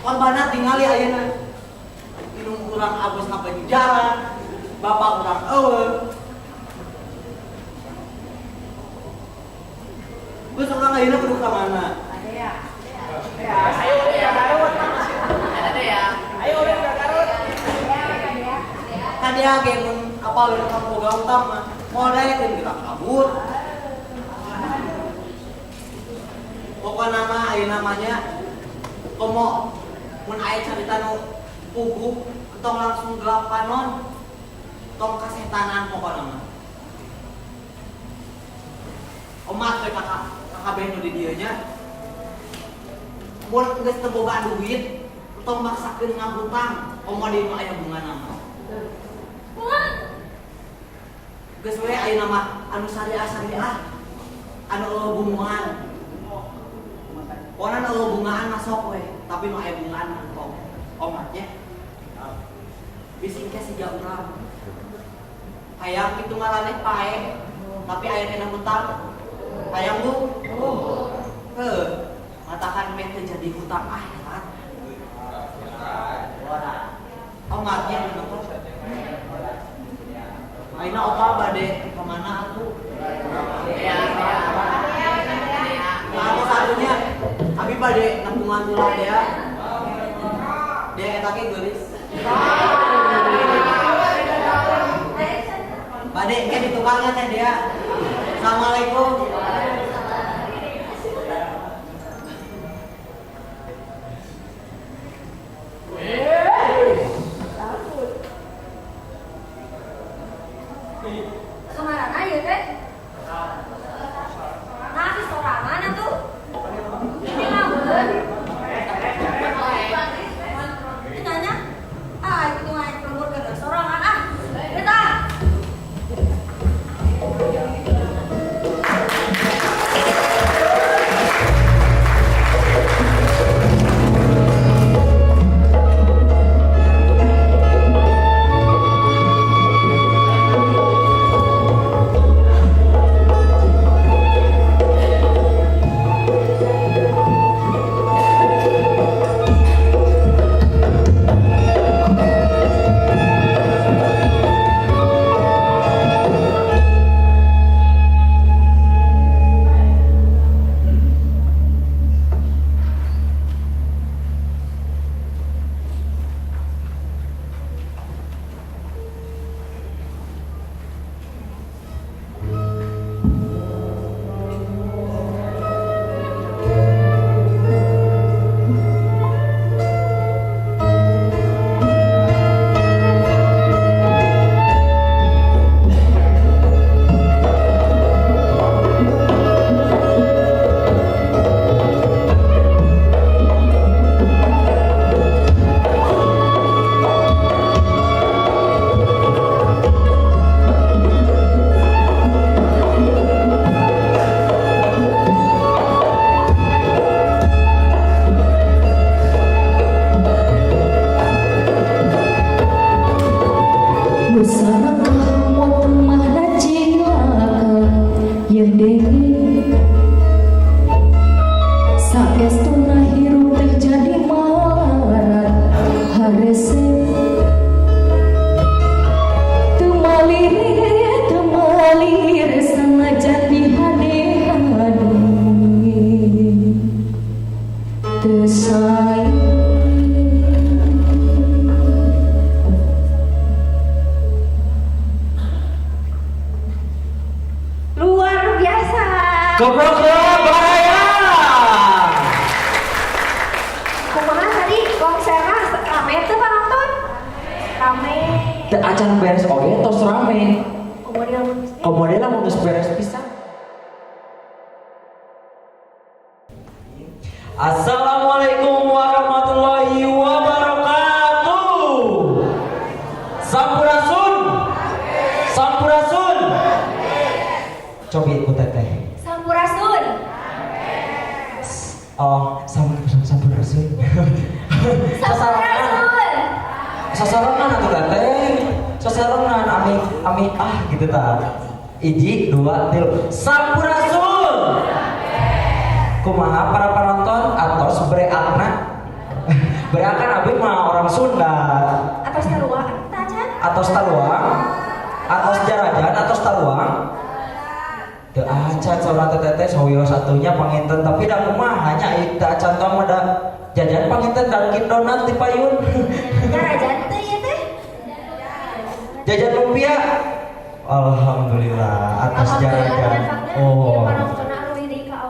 korbanna tingali ayeuna minum urang abus ka jalan bapak urang eueuh geus urang ayeuna kudu ka mana. Ayo ulin ka Garut. Ayo ulin ka Garut. Kadea ge mun apal urang boga utang mah moal daekeun gerak kabur. Pokona mah aya namanya komo mun aya carita nu puguh entong langsung gelap panon tong kasetanan pokona mah. Omat we kakak kabeh nu di dieu nya. Mun geus teu boga duit tong maksakeun ngahutang komo di nu aya bungana mah. Geus we ayeuna mah anu syariah-syariah anu eueuh bungaan. Pokona nu eueuh bungaan mah sok we, tapi nu aya bungaan mah entong. Omat nya. Bisi engke siga urang. Hayang kitu maraneh paeh, tapi aya kena hutang. Hayang bu? Heuh. Matakan meh teu jadi hutang akhirat. Omatnya menonton. Ayeuna opa bade ka mana atuh? Nah, satunya abi bade nepungan heula dea. Dea eta ge geulis. Bade engke di tukangnya teh dea. Assalamualaikum. Kemana ya teh? Nah, si sorangan atuh. Ini ngawur. Ini nanya, ah itu mah lembur ke sorangan ah. Eta. Saestuna hirup teh jadi malarat harese teu malir sanajan dihade-hade teu sae. Goblok baraya. Kumaha tadi konserna rame teu panonton? Rame. Teu acan beres oge tos rame. Komo dia lamun Komo lamun geus beres pisan. Assalamualaikum warahmatullahi wabarakatuh. Sampurasun. Sampurasun. Coba ikut teteh. Sampurasun. Oh, sampurasun. Sampurasun. Sasarengan atuh teteh. Sasarengan ami ami ah gitu ta. Iji, dua, tilu. Sampurasun. Kumaha para penonton atos bereakna? Bereakan abi mah orang Sunda. Atos taruang tacan? Atos taruang, atos jarajan, atos taruang. Teu acan saurang teh teh sawios atunya panginten tapi da kumaha nya ieu teu acan tong mah da jajan panginten Dunkin Donat di payun. Jarajan teh ieu teh. Jajan lumpia. Alhamdulillah atas jarajan. Oh.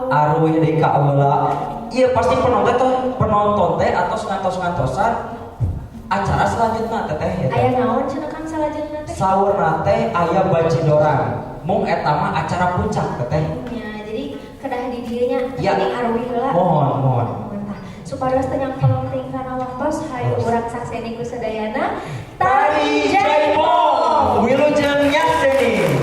Aruih deui ka aula. Iya pasti penonton teh penonton teh atos ngantos-ngantosan acara selanjutnya teteh ya. Aya naon cenah Kang salajengna teh? Saurna teh aya bajidoran. Mung eta mah acara puncak teteh. Ya, jadi kedah di dieu nya Ya. penting aruih heula. Mohon, mohon. Tah, supados teu nyangkolong teuing kana waktos hayu urang sakseni ku sadayana Tari Jaipong Wilujeng Nyakseni.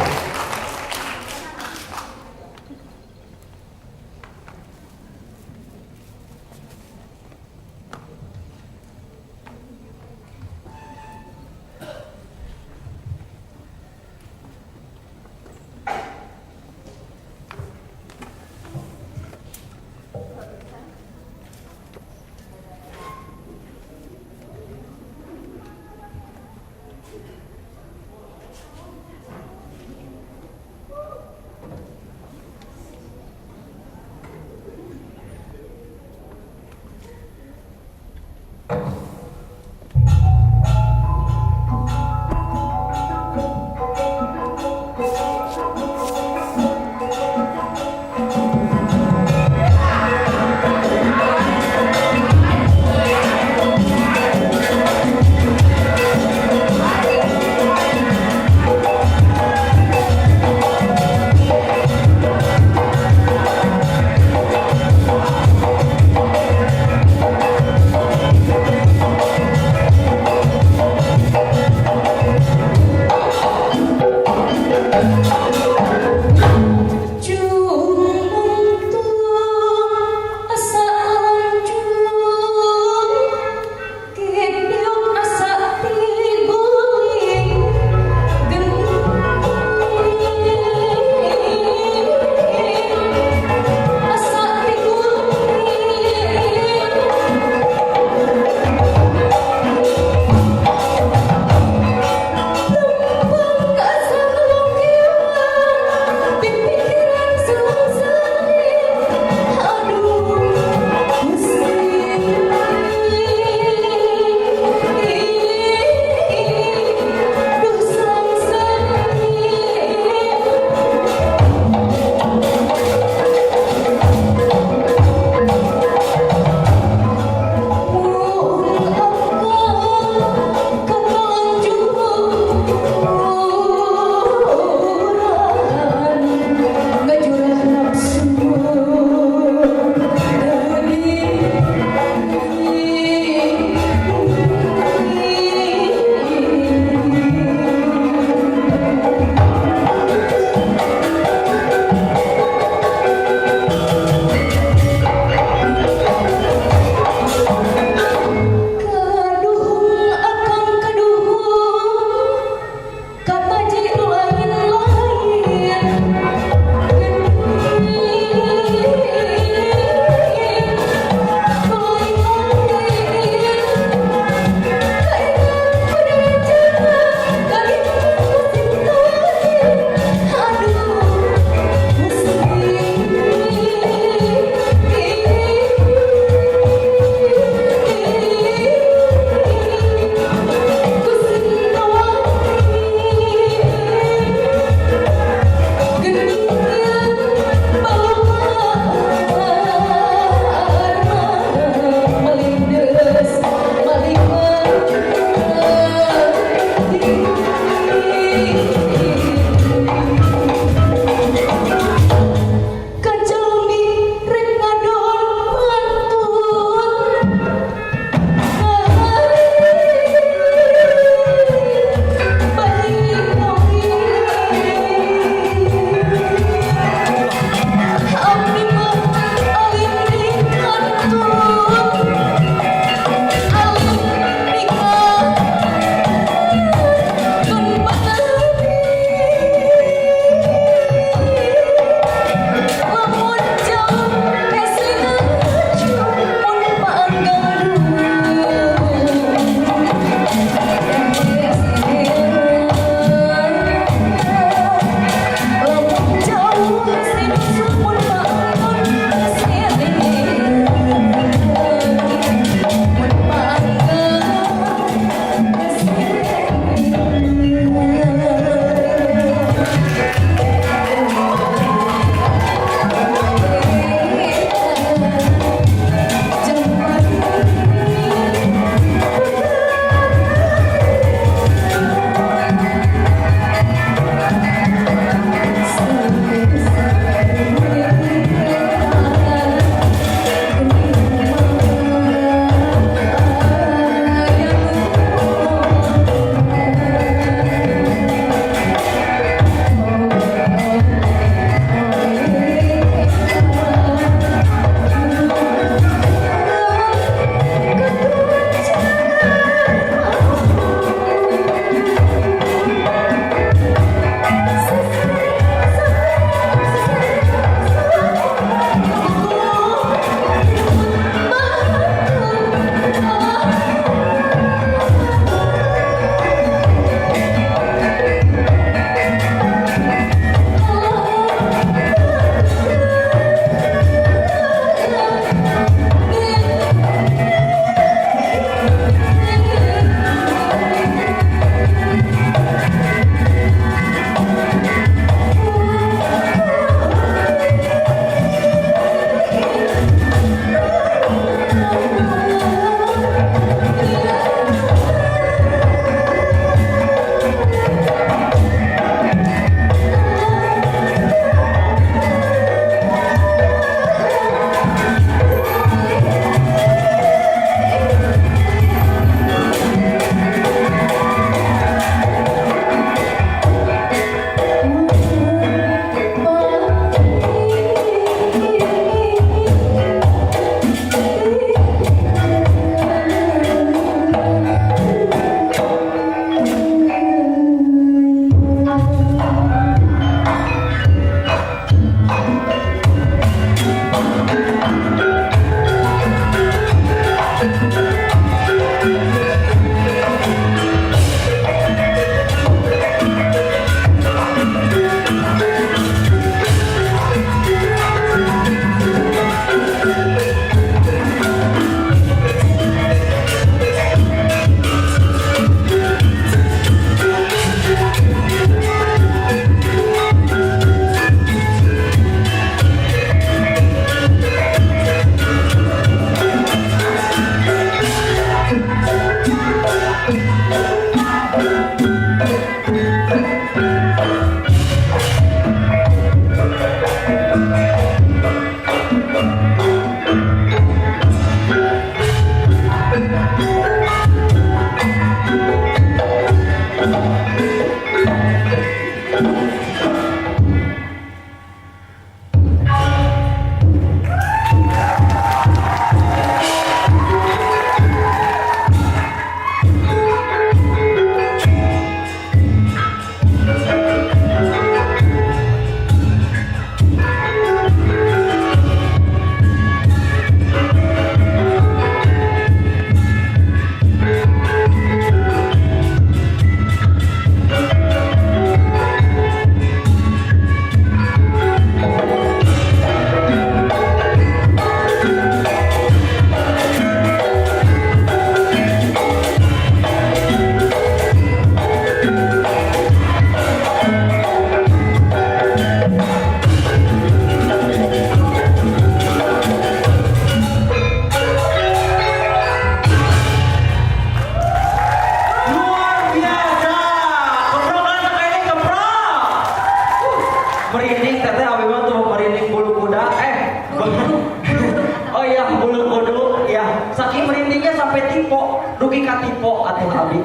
Tipo, dugi ka tipo atuh abi.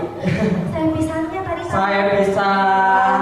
Saya pisannya tadi. Saya pisan.